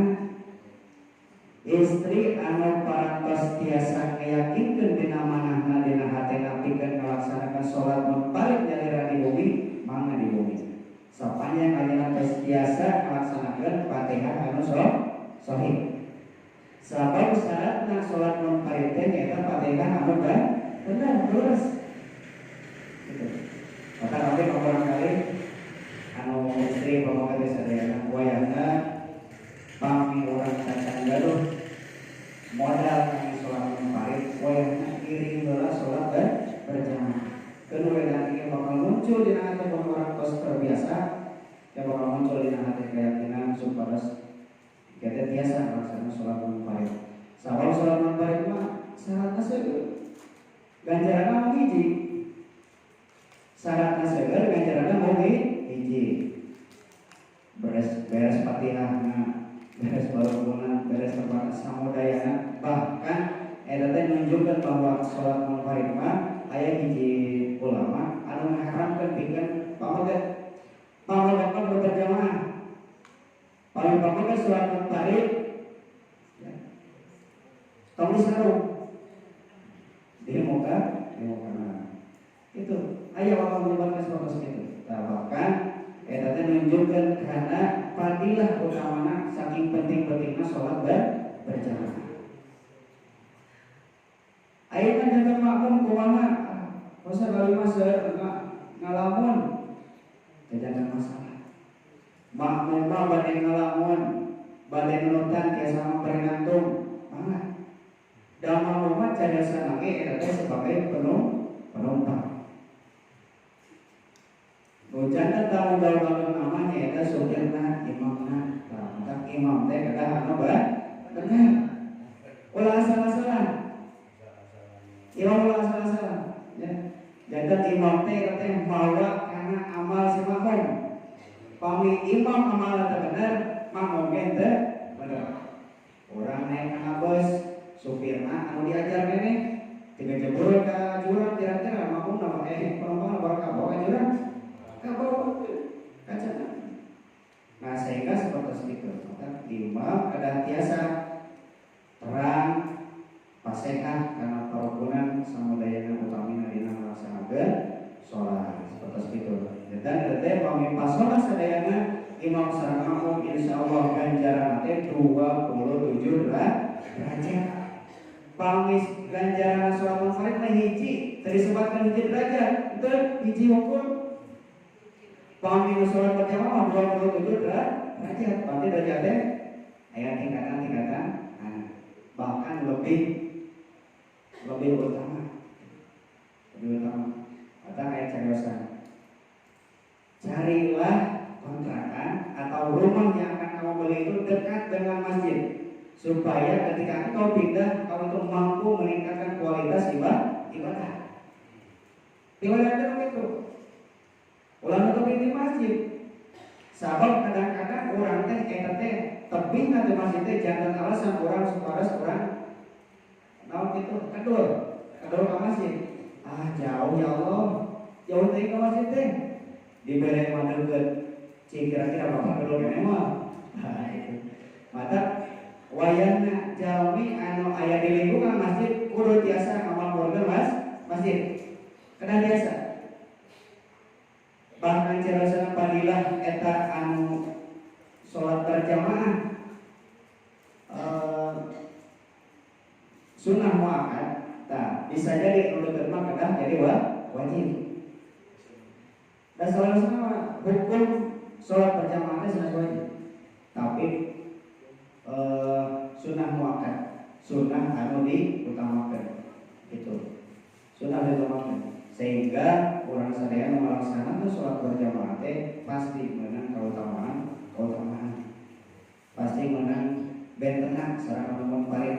Speaker 2: Istri anu parantos tiasa ngayakinkeun dina manahna dina hatena pikeun ngalaksanakeun salat munfarid nyalira di bumi, mangga di bumi. Sapanjang ayeuna tos tiasa ngalaksanakeun Fatihah anu sahih. Sabab syaratna salat munfarid teh nyaeta Fatihah anu bener terus. Gitu. Maka nanti barangkali anu istri pamoga teh sadayana wayahna pami urang cacan gaduh modal kami sholat munfarid wayahna iring heula sholat berjamaah. Keun we nanti bakal muncul dina hati urang tos terbiasa ya bakal muncul dina hati keyakinan supados kita tiasa melaksanakan sholat munfarid. Sabab sholat munfarid mah syaratna seueur. Ganjaranna mah hiji. Syaratna seueur ganjaranna mah hiji. Beres beres Fatihahna, beres balukuna, beres tempat samudayana, bahkan eta teh nunjukkeun bahwa sholat munfarid mah aya hiji ulama anu ngaharamkeun pikeun pameget di sarung di muka di muka. Itu aya orang menyebutkan seperti itu. Nah, bahkan eta teh nunjukkeun kana fadilah utamana saking penting-pentingna sholat berjamaah. Ayeuna janten makmum kumaha? Masa kali mah ngalamun teu janten masalah. Makmum mah bade ngalamun, bade nunutan tiasa mambere ngantung, mangga. Da makmum mah cariosan ge eta teh sebagai penumpang. Nu janten tanggung jawab namanya eta supirna, imamna. Tah, matak imam teh kedah anu bener. Ulah asal-asalan. Imam ulah asal-asalan, ya. Janten imam teh eta teh mawa kana amal si makmum. Pami imam amalna teu bener, makmum ge teu bener. Urang naik kana bus, supirna anu diajar keneh tiga jebur ka jurang, kira-kira makmum penumpang bakal kabawa ka jurang? Kabawa kaca. Nah, sehingga seperti itu. Maka imam kedah tiasa terang pasehah karena parukunan samudayana utamina dina ngalaksanakeun sholat seperti itu. Dan teh pami pas sholat sadayana imam sareng makmum, insyaallah ganjaran teh 27 derajat. Pami ganjaran sholat munfarid mah hiji, teu disebutkeun hiji derajat, itu hiji hukum. Pami sholat berjamaah 27 derajat, berarti derajat teh aya tingkatan-tingkatan, nah, bahkan lebih lebih utama, lebih utama. Kata kayak cariosan, carilah kontrakan atau rumah yang akan kamu beli itu dekat dengan masjid supaya ketika engkau pindah kau itu mampu meningkatkan kualitas ibadah. Ibadah itu ulah nutup di masjid. Sabab kadang-kadang orang teh eta teh tebih di masjid teh jangan alasan orang supados orang naon gitu kedul kedul ke masjid. Ah, jauh ya Allah, jauh teh ke masjid teh dibere mah deukeut, cing kira-kira bapak kedul keneh mah. Nah, itu mata wayahna jalmi anu aya di lingkungan masjid kudu tiasa ngamakmurkeun masjid, kedah tiasa. Bahkan carasana padilah eta anu sholat berjamaah sunnah muakkad, tah bisa jadi anu deukeut mah kedah jadi wajib. Dan selalu sama hukum sholat berjamaah teh sunnah wajib, tapi sunnah muakkad, sunnah anu diutamakan itu sunnah diutamakan, sehingga orang sadaya melaksanakan sholat berjamaah teh pasti menang keutamaan keutamaan, pasti menang bentena sareng anu munfarid.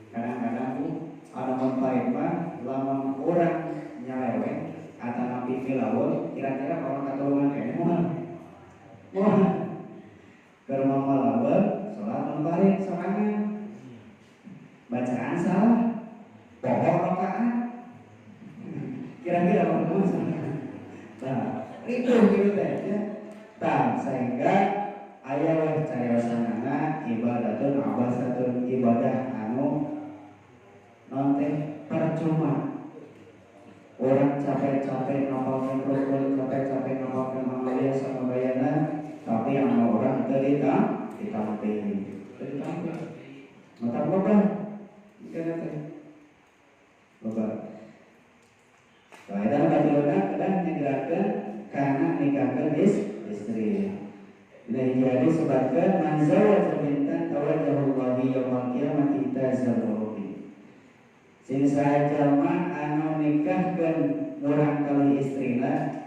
Speaker 2: Kadang-kadang tuh anu munfarid mah lamun urang nyaleweng atau napi milawun, kira-kira orang katulungan kayaknya moal moal keur malawun sholat munfarid sorangan, bacaan salah, poho rakaat, kira-kira orang salah. Nah, itu gitu teh ya. Tah, sehingga aya weh cariosanana ibadatun abasatun, ibadah anu non teh percuma. Orang capek-capek ngapalkeun rukun, capek-capek ngapalkeun amalia sama bayana, tapi yang orang teu ditampi, teu ditampi. Mata loba, kana teh. Loba. Nah, eta katiluna kedah nyegerakeun kana nikahkeun istri. Nah, jadi sebabkan man zawaja bintan tawajjahullahi yaumal qiyamati tazal muluki. Sing saha jalma anu nikahkeun murang kali istrina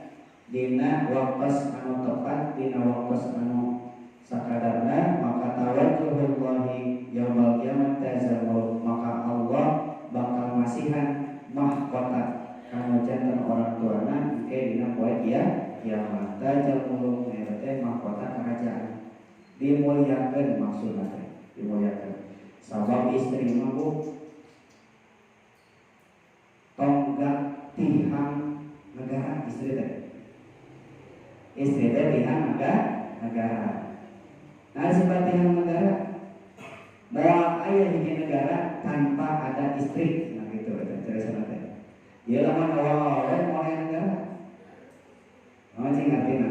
Speaker 2: dina waktos anu tepat, dina waktos anu sakadarna, maka tawajjuhullahi yaumal qiyamati tazal muluk, maka Allah bakal masihan mahkota kanu janten orang tuana engke dina poe kiamat. Tajal muluk eta teh mahkota kerajaan, dimuliakeun maksudna teh dimuliakeun. Sabab istri mah bu tonggak tihang negara, istri teh, istri teh tihang negara. Nah, sebab tihang negara, moal aya hiji negara surga tanpa ada istri. Nah gitu eta carana teh. Ieu lamun awal-awal moal aya negara. Oh, cing ngartina.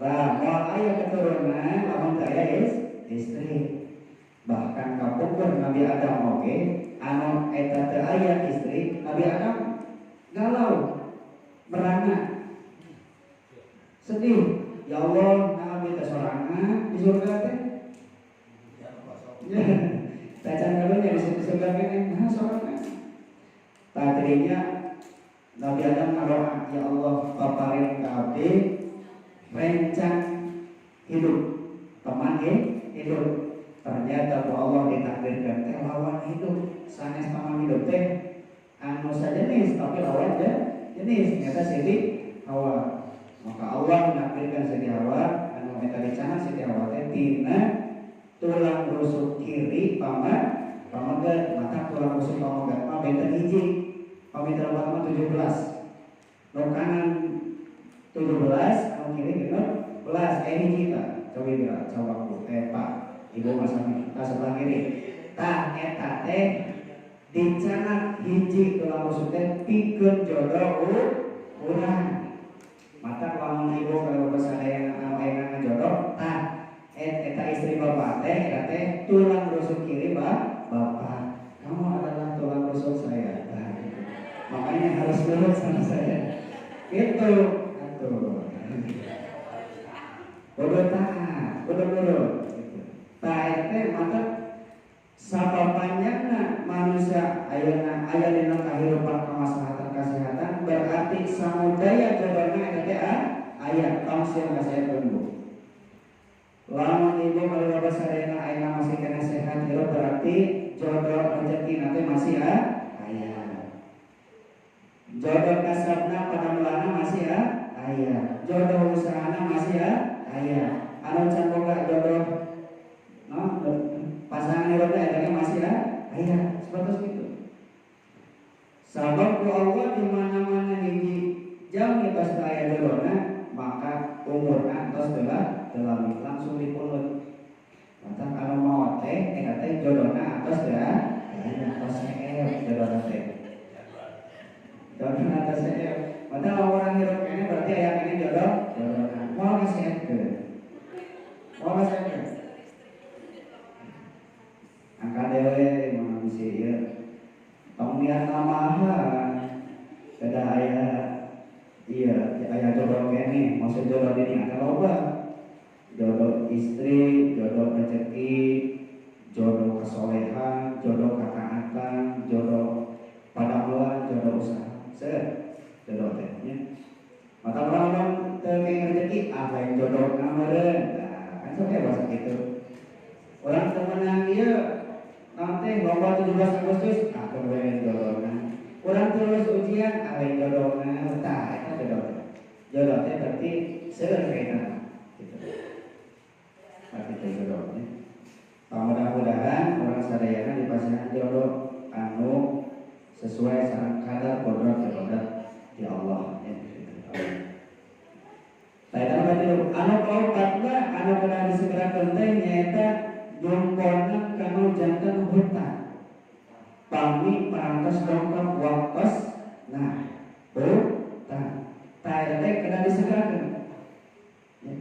Speaker 2: Nah, moal aya keturunan lamun teu aya istri. Bahkan kapungkur Nabi Adam oge anu eta teu aya istri, Nabi Adam galau, merana, sedih. Ya Allah, nah abdi teh sorangan di surga teh. Tacan kalunya di surga keneh, nah sorangan. Tadinya Nabi Adam ngadoa, ya Allah, paparin ka abdi rencang hidup, teman hidup. Ternyata bu Allah ditakdirkan teh lawan hidup, sanes teman hidup teh anu sajenis tapi lawan jenis, nyata Siti Hawa. Maka Allah menakdirkan Siti Hawa anu eta dicanak Siti Hawa teh tina tulang rusuk kiri pameget, maka tulang rusuk pameget mah benten hiji. Pamitra mah 17. Nu kanan 17, anu kiri 16. Hiji tah. Coba kira coba ku Pak, Ibu masami tah sebelah kiri. Tah eta teh dicanak hiji tulang rusuk teh pikeun jodoh urang. Mata lamun ibu kalau bapak sadaya anu aya ngajodoh tah eta istri bapak teh eta teh tulang rusuk kiri bapak. Kamu adalah tulang rusuk saya. Nah, gitu. Makanya harus nurut sama saya. Gitu. Atuh. Kudu taat, kudu nurut. Gitu. Tah teh mata sapapanjangna manusia ayeuna aya dina kahirupan kamaslahatan kesehatan berarti samudaya jodohna eta teh aya tong sieun kasaeun Bu. Lamun ibu kalau bapak sadayana ayeuna masih kena sehat hirup berarti jodoh rezeki nanti masih aya. Jodoh kasabna pada mulana masih aya. Jodoh usahana masih aya. Anu can boga jodoh no pasangan hirupna eta masih aya. Seperti itu. Sabab ku Allah di mana-mana hiji jam tos aya jodohna maka umurna tos teu langsung dipunut. Maka anu maot teh eta teh jodohna atos teu aya tos seep jodohna teh. Jodohna tos seep. Maka orang hirup keneh berarti aya keneh jodohna. Moal kaseepkeun. Moal kaseepkeun. Angka dewe mah bisi ieu. Tong niat namahan. Kedah aya iya aya jodoh keneh, maksud jodoh ini ada loba. Jodoh istri, jodoh rezeki, jodoh kesolehan, jodoh ketaatan, jodoh padamelan, jodoh usaha. Seueur jodoh teh nya. Mata orang teu kenging rezeki ah lain jodoh meureun. Nah, kan sok bahasa kitu. Orang teu meunang ieu naon teh lomba 17 Agustus ah teu we jodohna. Orang terus ujian ah lain jodohna. Tah eta jodoh teh. Jodoh teh berarti seueur kaitanna gitu. Berarti teh jodohnya. Mudah-mudahan orang sadayana dipasihan jodoh anu sesuai sareng kadar kodrat kodrat di Allah ya gitu. Tah eta berarti anu kaopatna anu kedah disegerakeun teh nyaeta jumpona kanu janten hutang. Pami parantos dongkap waktos nah hutang. Tah eta teh kedah disegerakeun. Ya.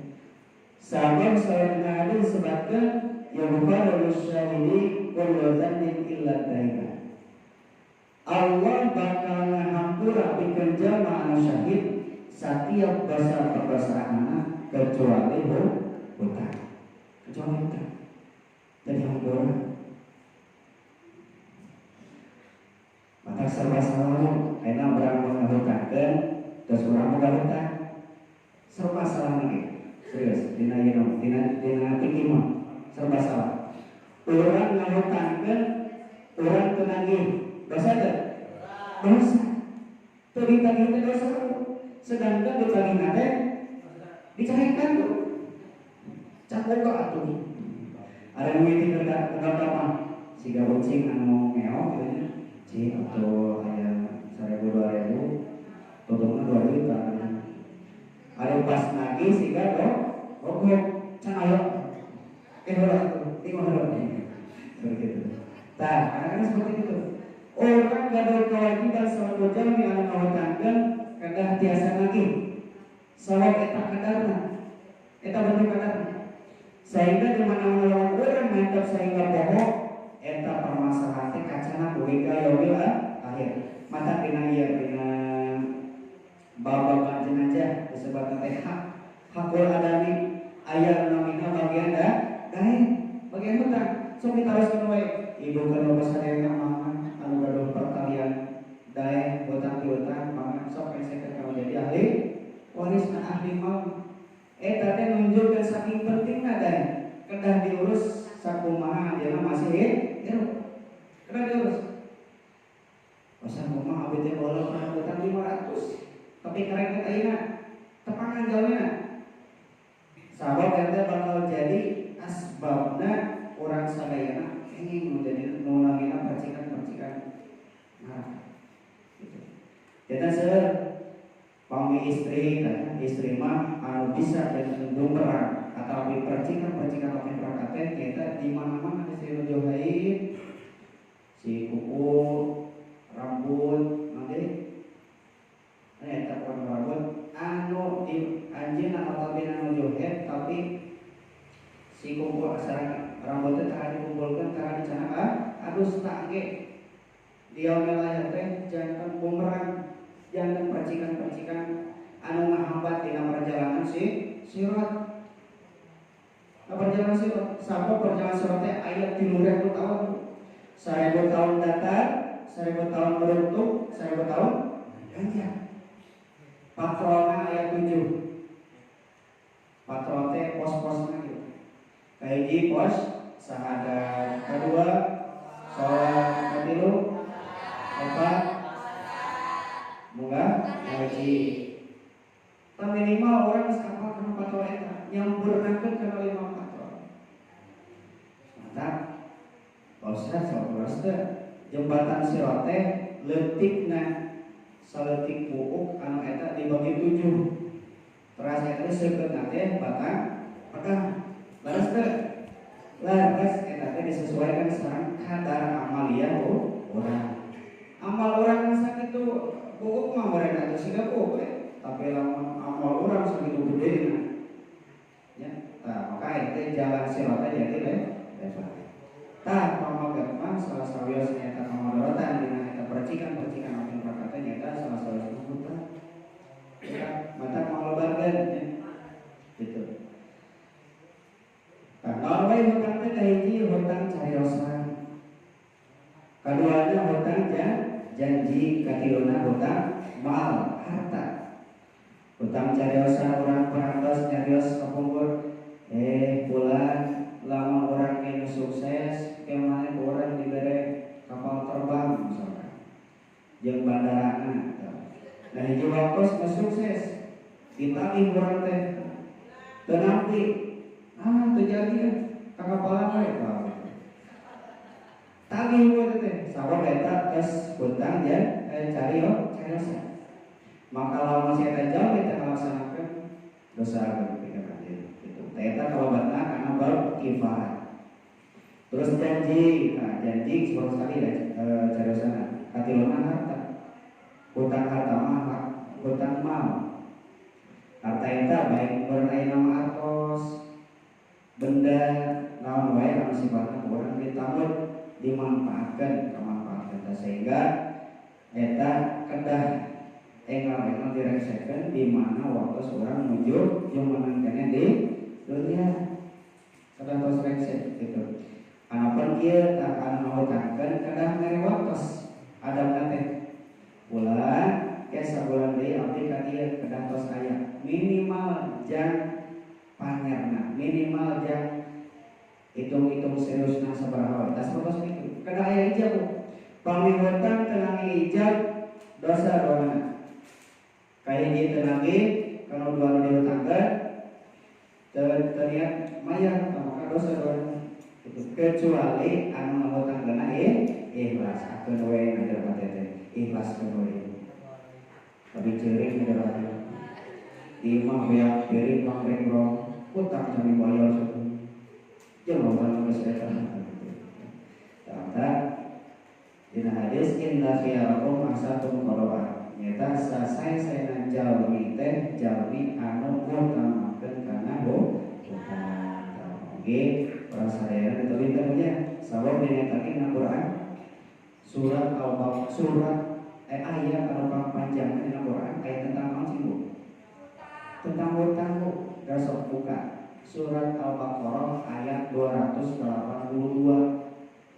Speaker 2: Sabab sayyidina Ali disebutkeun yughfaru lisyahidi kullu dzanbin illa daina. Allah bakal ngahampura pikeun jalma anu syahid setiap dosa perdosaanana kecuali hutang. Kecuali hutang. Jadi hampura. Maka serba salah ayeuna urang mun ngahutangkeun terus urang boga hutang. Serba salah lagi. Serius, dina ieu dina dina fikih mah serba salah. Urang ngahutangkeun urang teu nagih. Dosa teu? Dosa. Teu ditagih teh dosa. Sedangkan ditagih teh dicarekan tuh. Can boga atuh. Ada nu mimiti kerja mah siga ucing anu ngeok gitu nya. Cing atuh aya 1000 2000 tutupna 2 juta. Ada pas nagih siga do bogok can aya. Heula atuh, tinggal heula. salaku jalmi anu ngahutangkeun kedah tiasa nagih. Sabab eta kadarna. Eta bentuk kadarna. Sehingga di mana-mana lawan urang mantap sehingga poho eta permasalahan teh kacana dugi ka yaumil akhir. Mata dina ieu dina bab-baban jenazah disebutna teh hak hakul adami aya namina bagian da daek bagian hutang. Sok ditaroskeun we ibu kana sadayana mangga anu gaduh pertalian daek hutang piutang mangga sok kesekeun kana jadi ahli waris na ahli mal. Eta teh nunjukkeun saking pentingna daek kedah diurus sakumaha anjeunna masih hirup. Kedah diurus. Pasal kumaha abdi teh baheula pernah hutang 500 tapi keren teh ayeuna tepangan jalmina. Sabab eta bakal jadi asbabna urang sadayana kenging nu jadi nu namina percikan-percikan neraka. Gitu. Jadi seueur pami istri kan istri mah anu bisa dan bumerang atau percikan-percikan oke neraka teh nyaeta di mana-mana istri nu jauh si kuku rambut nanti eta kurang rambut anu di anjeunna notabene anu johet tapi si kuku sareng rambutnya tara dikumpulkeun tara dicanak alus tak ge dia wilayah teh janten bumerang janten percikan-percikan anu ngahambat dina perjalanan si sirat. Nah, perjalanan sirat sabab perjalanan sirat teh aya 3000 tahun, 1000 tahun datar, 1000 tahun meruntuh, 1000 tahun ganjil. Patrolna aya 7. Patrol teh pos-posna gitu. Kahiji pos sahadat, kedua sholat, katilu opat munggah ngaji. Tah minimal orang geus apal kana patrol eta, nyampurnakeun kana 5 patrol. Mantap. Pak Ustaz, sok leres teh jembatan sirat teh leutikna saleutik buuk anu eta dibagi 7. Teras eta teh seukeutna teh batang pedang. Leres teh? Leres eta teh disesuaikan sareng kadar amaliyah urang. Amal urang sakitu buuk mah meureun atuh siga buuk we. Tapi lamun amal urang sakitu gedena. Ya, tah maka eta jalan sirat teh jadi lebar. Tah pamagat mah salah sawios nyaeta kamudaratan dina eta percikan-percikan api neraka teh nyaeta salah sawios hutang. Ya, mata manglobarkeun ya. Gitu. Tah naon wae hutang teh kahiji hutang cariosan. Kaduana hutang janji, katiluna hutang mal harta. Hutang cariosan urang parantos nyarios kapungkur bulan lama orang yang sukses kemana orang diberi kapal terbang misalkan jeung bandarana. Nah hiji waktu geus sukses ditagih urang teh teu nampi teu jadi ka kapalan we tagih we teh sabab eta geus hutang jeung cariosan. Maka lamun si eta jauh kita ngalaksanakeun dosa agung pikeun anjeun gitu. Eta kalobatna kana bab kifarat. Terus janji, nah janji seperti tadi ya cariosana. Katiluna harta. Hutang harta mah hutang mal. Harta eta baik meureun nama artos, benda naon wae anu sifatna ku urang ditambut dimanfaatkeun, kamanfaatkeun sehingga eta kedah enggal-enggal direksekeun di mana waktu seorang menuju jumeneng di dunia kedah tos rengsek gitu. Anapun kieu tah anu ngahutangkeun kedah mere waktos adamna teh bulan ke sabulan deui abdi ka dieu kedah tos aya minimal jang panyerna minimal jang hitung-hitung seriusna sabaraha wae tas tos kitu kedah aya ijab. Pami hutang teu nangge ijab dosa doana. Kahiji teu nangge kana dua nu dihutangkeun teu niat mayar maka dosa doana. Kecuali anu ngahutangkeunna ikhlas akeun we ngajar hate teh ikhlaskeun we. Tapi ceurik ngajar hate. Di imah beak piring pangring rong hutang can dibayar saeutik. Jeung loba geus eta. Tah dina hadis inna khiyarakum khamsatun qada'an nyata sasae-saena jalmi teh jalmi anu ngutamakeun kana hutang. Oke, urang sadayana ditelinten nya sabab dinyatakeun dina Quran surat Al-Baqarah surat ayat anu pangpanjangna dina Quran ayat tentang naon sih Bu? Tentang hutang Bu. Besok buka surat Al-Baqarah ayat 282.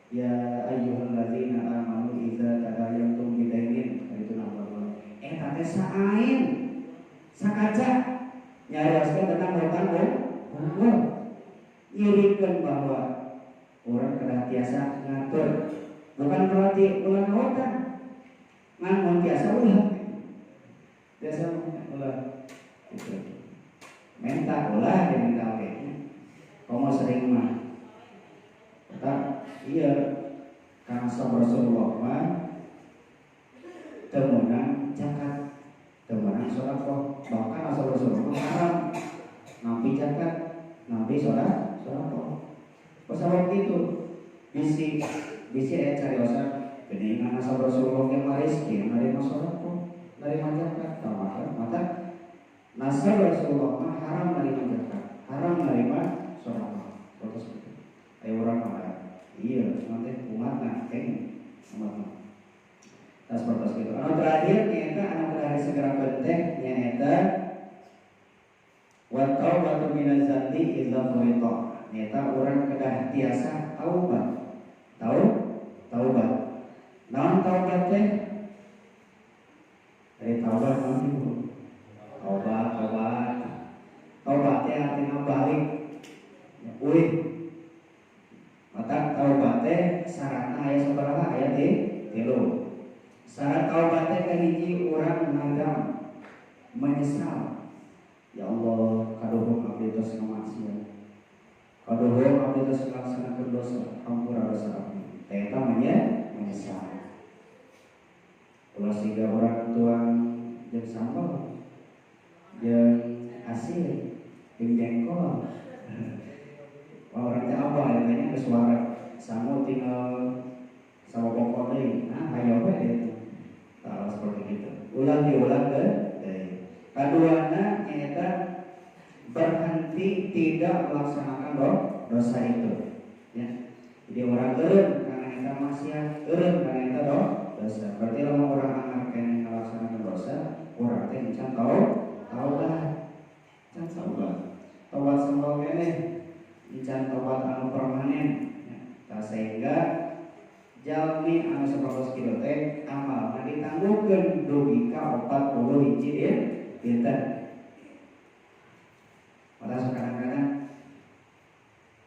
Speaker 2: Ya ayyuhallazina amanu idza tadayantum bidainin itu nomor 2. Eta teh saain sakaca nyarioskeun tentang hutang hungkul. Nyirikeun bahwa orang kedah tiasa ngatur. Bukan berarti ulah hutang. Ngan mun tiasa ulah. Tiasa ulah. Gitu. Minta ulah diminta oge. Komo sering mah. Tetap iya karena Rasulullah mah teu meunang zakat, teu meunang sedekah. Bahkan Rasulullah haram nampi zakat, nampi sedekah. Pasal gitu bisi bisi aya cariosan geuningan Rasulullah ge mariskin narima sedekah, narima zakat, maka mata nasab Rasulullah mah haram narima zakat, haram narima sedekah. Terus gitu. Ayo urang mah iya, nanti umatna keng umatna. Tas seperti itu. Anu terakhir nyaeta anu kedah disegerakeun teh nyaeta wa taubatu minaz dzanbi idza furita. Nyaeta urang kedah tiasa taubat. Tau? Taubat. Naon taubat teh? Dari taubat naon sih, Bu? Taubat, taubat. Taubat teh artinya balik. Uih. Mata taubat teh syaratna aya sabaraha? Aya tilu. Syarat taubat teh kahiji urang nadam, menyesal. Ya Allah, kaduhung abdi tos ngamaksiat. Kaduhung abdi tos ngalaksanakeun dosa, hampura dosa abdi. Teh eta menyesal. Ulah siga urang tuang jeung sambal, jeung asin, jeung jengkol. Wah, orang teh apa ya kayaknya ke suara sangu tinggal sama pokok deui. Nah, hayo we itu. Tah seperti itu. Ulang diulang deui. Kaduana nyaeta berhenti tidak melaksanakan dosa itu. Ya. Jadi orang eureun karena eta maksiat, eureun karena eta dosa. Berarti lamun urang anggar keneh melaksanakan dosa, urang teh encan taubat. Can taubat. Taubat sambal keneh, encan taubat anu permanen. Ya. Tah sehingga jalmi anu sapertos kitu teh amalna ditangguhkeun dugi ka 40 hiji dinten. Padahal kadang-kadang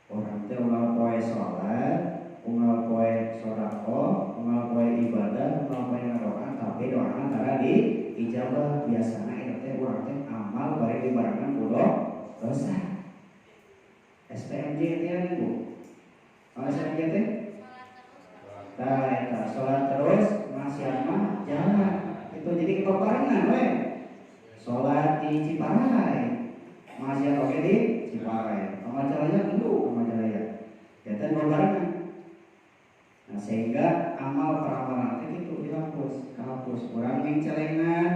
Speaker 2: orang teh unggal poe salat, unggal poe sedekah, unggal poe ibadah, unggal poe ngadoa, tapi doana tara diijabah. Biasana eta teh urang teh amal bari dibarengan ku dosa. SPMJ teh ya Bu. Kalau SPMJ teh? Tah eta salat terus maksiat mah jalan. Itu jadi kebarengan we. Salat di Ciparai, maksiat oge di Ciparai. Majalaya dulu, Majalaya. Ya teh bebarengan. Nah, sehingga amal peramalan teh itu dihapus, kehapus. Urang ngingcelengan,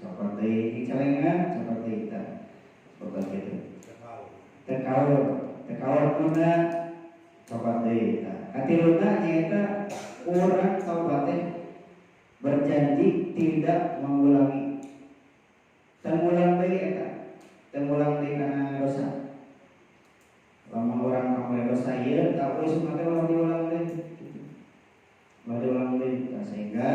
Speaker 2: cokot deui, ngingcelengan, cokot deui tah. Seperti itu. Tekaur, tekaur tunda cokot deui tah. Katiluna nyaeta urang taubat teh berjanji tidak mengulangi. Teu ngulang deui eta. Teu ngulang deui kana dosa. Lamun urang kamari dosa ieu, tak geus mah teh ulah diulang deui. Ulah diulang deui. Nah, sehingga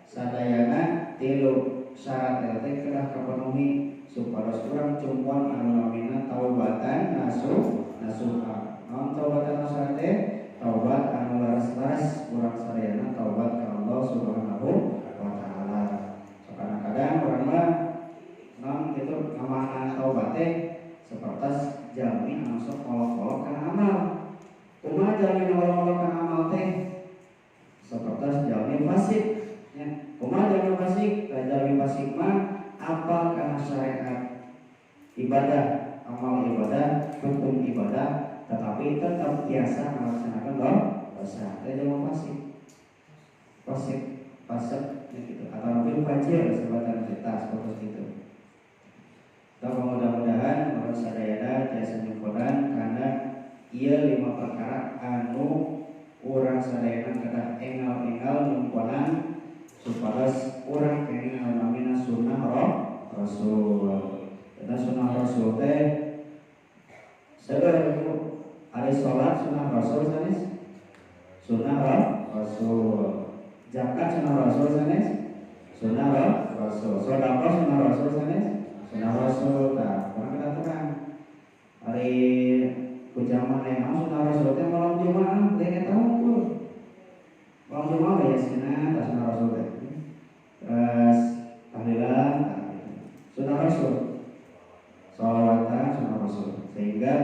Speaker 2: sadayana tilu syarat eta teh kedah kapenuhi supados urang cumpuan anu namina taubatan nasuha. Naon taubatan nasuha teh? Taubat anu laras-laras urang sadayana taubat ka Allah Subhanahu wa taala. So kadang-kadang urang mah naon kitu ngamaknaan taubat teh sapertos jalmi anu sok kolok-kolok kana amal. Kumaha jalmi nu kolok-kolok kana amal teh? Sapertos jalmi fasik ya. Kumaha jalmi fasik? Tah jalmi fasik mah apal kana syariat ibadah, amal ibadah, hukum ibadah, tetapi tetap biasa melaksanakan dosa. Teh jalmi fasik. Fasik, fasik Ya gitu. Atau nabi fajir sebatan kita seperti itu. Tapi mudah-mudahan urang sadayana tiasa nyimpulan karena ieu 5 perkara anu urang sadayana kedah engal-engal nyimpulan supados urang kenging anu namina sunnah Rasul. Eta sunnah Rasul teh seueur ari salat sunnah Rasul sanes? Sunnah Rasul. Zakat sunnah Rasul sanes? Sunnah Rasul. Sedekah sunnah Rasul sanes? Sunnah Rasul. Tah, urang kedah terang. Ari ku zaman aya naon sunnah Rasul teh malam Jumat lain eta hungkul. Malam Jumat we yasinan tah sunnah Rasul teh. Terus tahlilan tah gitu. Sunnah Rasul. Sholawatan sunnah Rasul. Sehingga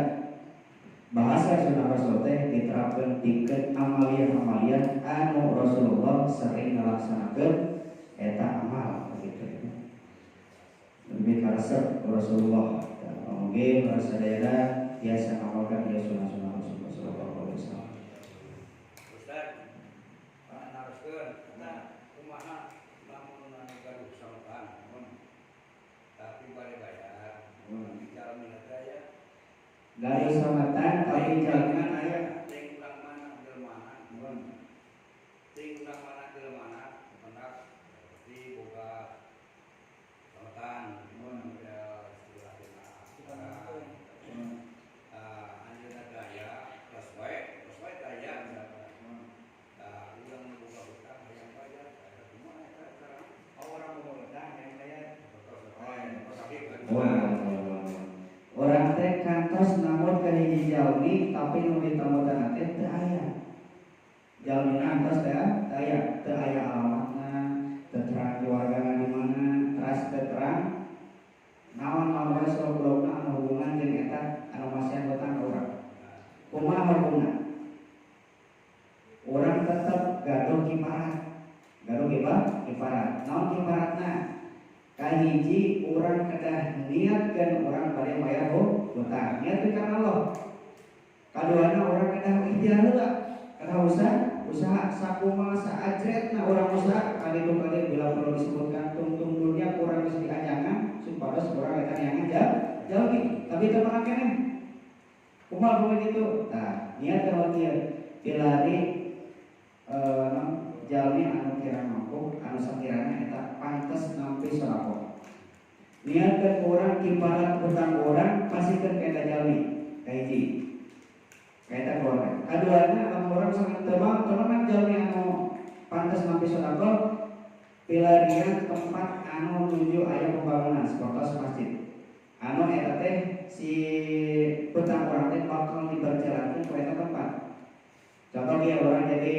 Speaker 2: bahasa sunnah Rasul teh diterapkan dikeun amaliah-amaliah anu Rasulullah sering ngalaksanakeun eta amal gitu. Lebih karesep Rasulullah. Mungkin sadayana biasa ngamalkan dia sunnah-sunnah Rasulullah sallallahu alaihi wasallam.
Speaker 3: Ustaz, naroskeun eta kumaha lamun anu gaduh sametan tapi bade bayar bicara minat aya
Speaker 2: Gaduh sametan tapi jalmina aya
Speaker 3: ting urang mana jelema ting urang mana jelema pendak di boga sametan ya istilahna anjeunna daya tos wae daya tah urang nu boga hutang hayang bayar eta kumaha eta cara
Speaker 2: orang boga hutang hayang bayar.
Speaker 3: Oh,
Speaker 2: Orang teh kantos namun ka hiji jalmi tapi nu ditamutan teh teu aya. Jalmina antos teh teu aya, teu aya alamatna, teu terang keluargana di mana, teras teu terang naon-naon wae soblokna anu hubungan jeung eta anu masihan hutang ka urang. Kumaha hukumna? Urang tetep gaduh kiparat. Gaduh kiparat. Naon kiparatna? Kahiji urang kedah niatkeun urang bade mayar hutang. Niatkeun kana Allah. Kaduana urang kedah ikhtiar heula. Kedah usaha sakumaha saajretna urang usaha kali itu kali bila perlu disebutkan tungtung dunia kurang geus diajangan supados urang eta neangan jalmi. Tapi teu pernah keneh. Kumaha kumaha kitu? Tah, niat kalau kieu pilari jalmi anu kira mampu anu sakirana eta pantes nampi sedekah. Niatkeun urang kiparat hutang urang pasikeun ka eta jalmi kahiji. Ka eta keluarga. Kaduana lamun urang sangat teu temenan jalmi anu pantes nampi sedekah pilarian tempat anu nuju aya pembangunan sapertos masjid. Anu eta teh si hutang urang teh bakal diberjalankeun ku eta tempat. Contoh kieu urang jadi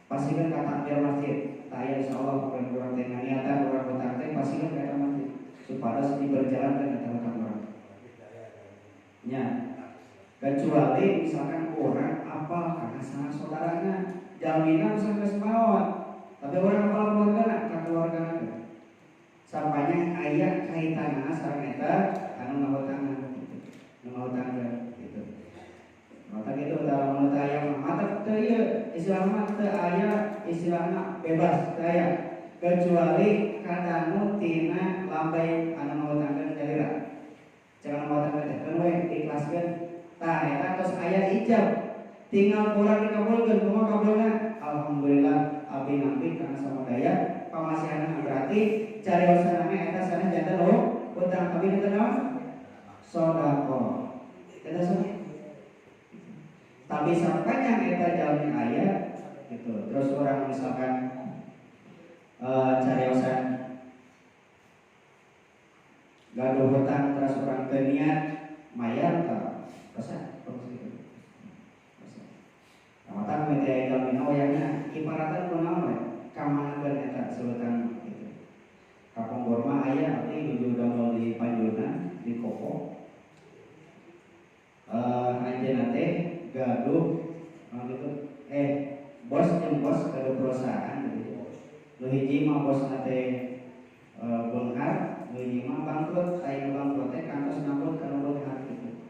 Speaker 2: pasikeun ka takmir masjid. Tah aya insyaallah urang teh niatan urang hutang teh pasikeun ka eta masjid supados diberjalankeun eta hutang urang. Nya. Kecuali misalkan orang apal karena salah saudarana jalmina misalkan geus maot tapi orang apal keluargana ka keluargana teh. Sampainya aya kaitanana sareng eta anu ngahutangan gitu. Nu ngahutangan gitu. Mata gitu dalam mata aya mah mata teu ieu istilahna teu aya istilahna bebas teu aya kecuali kadangu tina lambai anu ngahutangkeun nyalira. Jangan ngahutangkeun teh keun we diikhlaskeun. Tah eta tos aya ijab. Tinggal kurang dikabulkeun kumaha kabulna? Alhamdulillah abdi nampi kana samadaya pamasihanna berarti cariosanana eta sanes janten hutang tapi teu naon? Sedekah. Eta sedekah. Tapi sampainya eta jalmi aya gitu. Terus orang misalkan cariosan gaduh hutang terus orang teu niat mayar tah dosa terus gitu. Dosa. Nah, mata mete jalmina wayahna ibaratan kunaon we? Kamanakeun eta sebutan gitu. Kapungkur mah aya abdi nuju damel di Panjunan di Kopo. Anjeunna teh gaduh gitu bos jeung bos gaduh perusahaan gitu. Nu hiji mah bosna teh beunghar, nu hiji mah bangkrut, aya nu bangkrut teh kantos nambut ka nu beunghar gitu.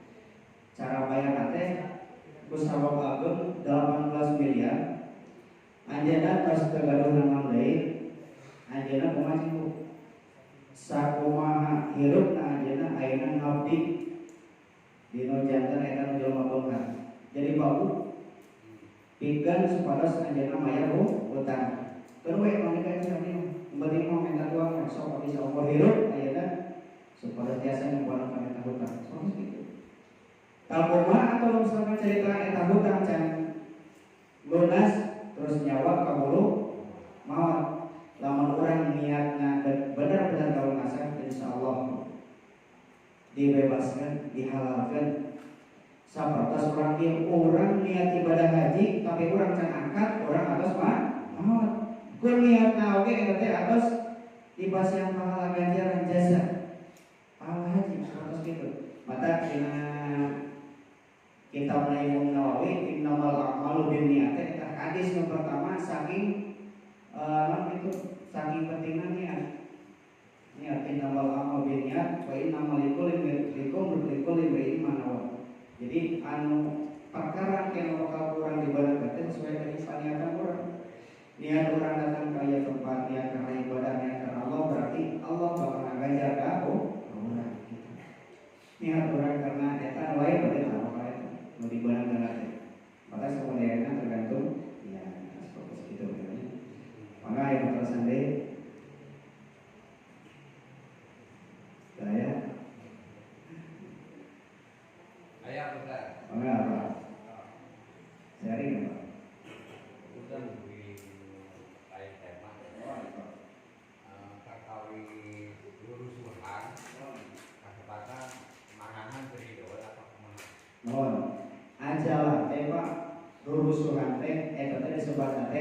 Speaker 2: Cara bayarna teh ku sabab ageung 18 miliar. Anjeunna tos teu gaduh naon deui. supados anjeunna mayar hutang. Keun we mangga ka kami penting mau minta uang sok bisa umur hirup ayeuna supados tiasa nyemponan kana eta hutang. Sok gitu. Kumaha atau misalkan cerita eta hutang can lunas terus nyawa kaburu maot, lamun urang niatna benar-benar kalunasan, insyaallah dibebaskan, dihalalkan. Sapertos urang ieu, urang niat ibadah haji tapi urang can angkat, urang atos mah maot, ku niatna oge eta teh atos dipasihan pahala, ganjaran jasa pahala haji, sapertos gitu. Maka dina kitab Imam Nawawi, innamal a'malu binniyat, eta hadis yang pertama, saking itu saking pentingnya niat. Niat, innamal a'malu binniyat wa innamal likulli likulli imri'in ma nawa. Jadi anu perkara yang bakal kurang dibeunangkeun teh sesuai dengan paniatan urang. Niat urang datang ke ieu tempat niat karena ibadah, niat karena Allah, berarti Allah bakal ngaganjar ka urang gitu. Niat urang karena eta wae, berarti tak bakal eta nu dibeunangkeun teh. Maka semuanya tergantung ya seperti itu ya. Maka yang terusan deh saya.
Speaker 3: Ayah besar.
Speaker 2: Maka apa? Sharing apa?
Speaker 3: Udah di lain tema. Kakawi lurusuhan, kesempatan mangahan beri apa kumaha?
Speaker 2: Mohon ajalah teh Pak, rurusuhan teh eta teh disebutna teh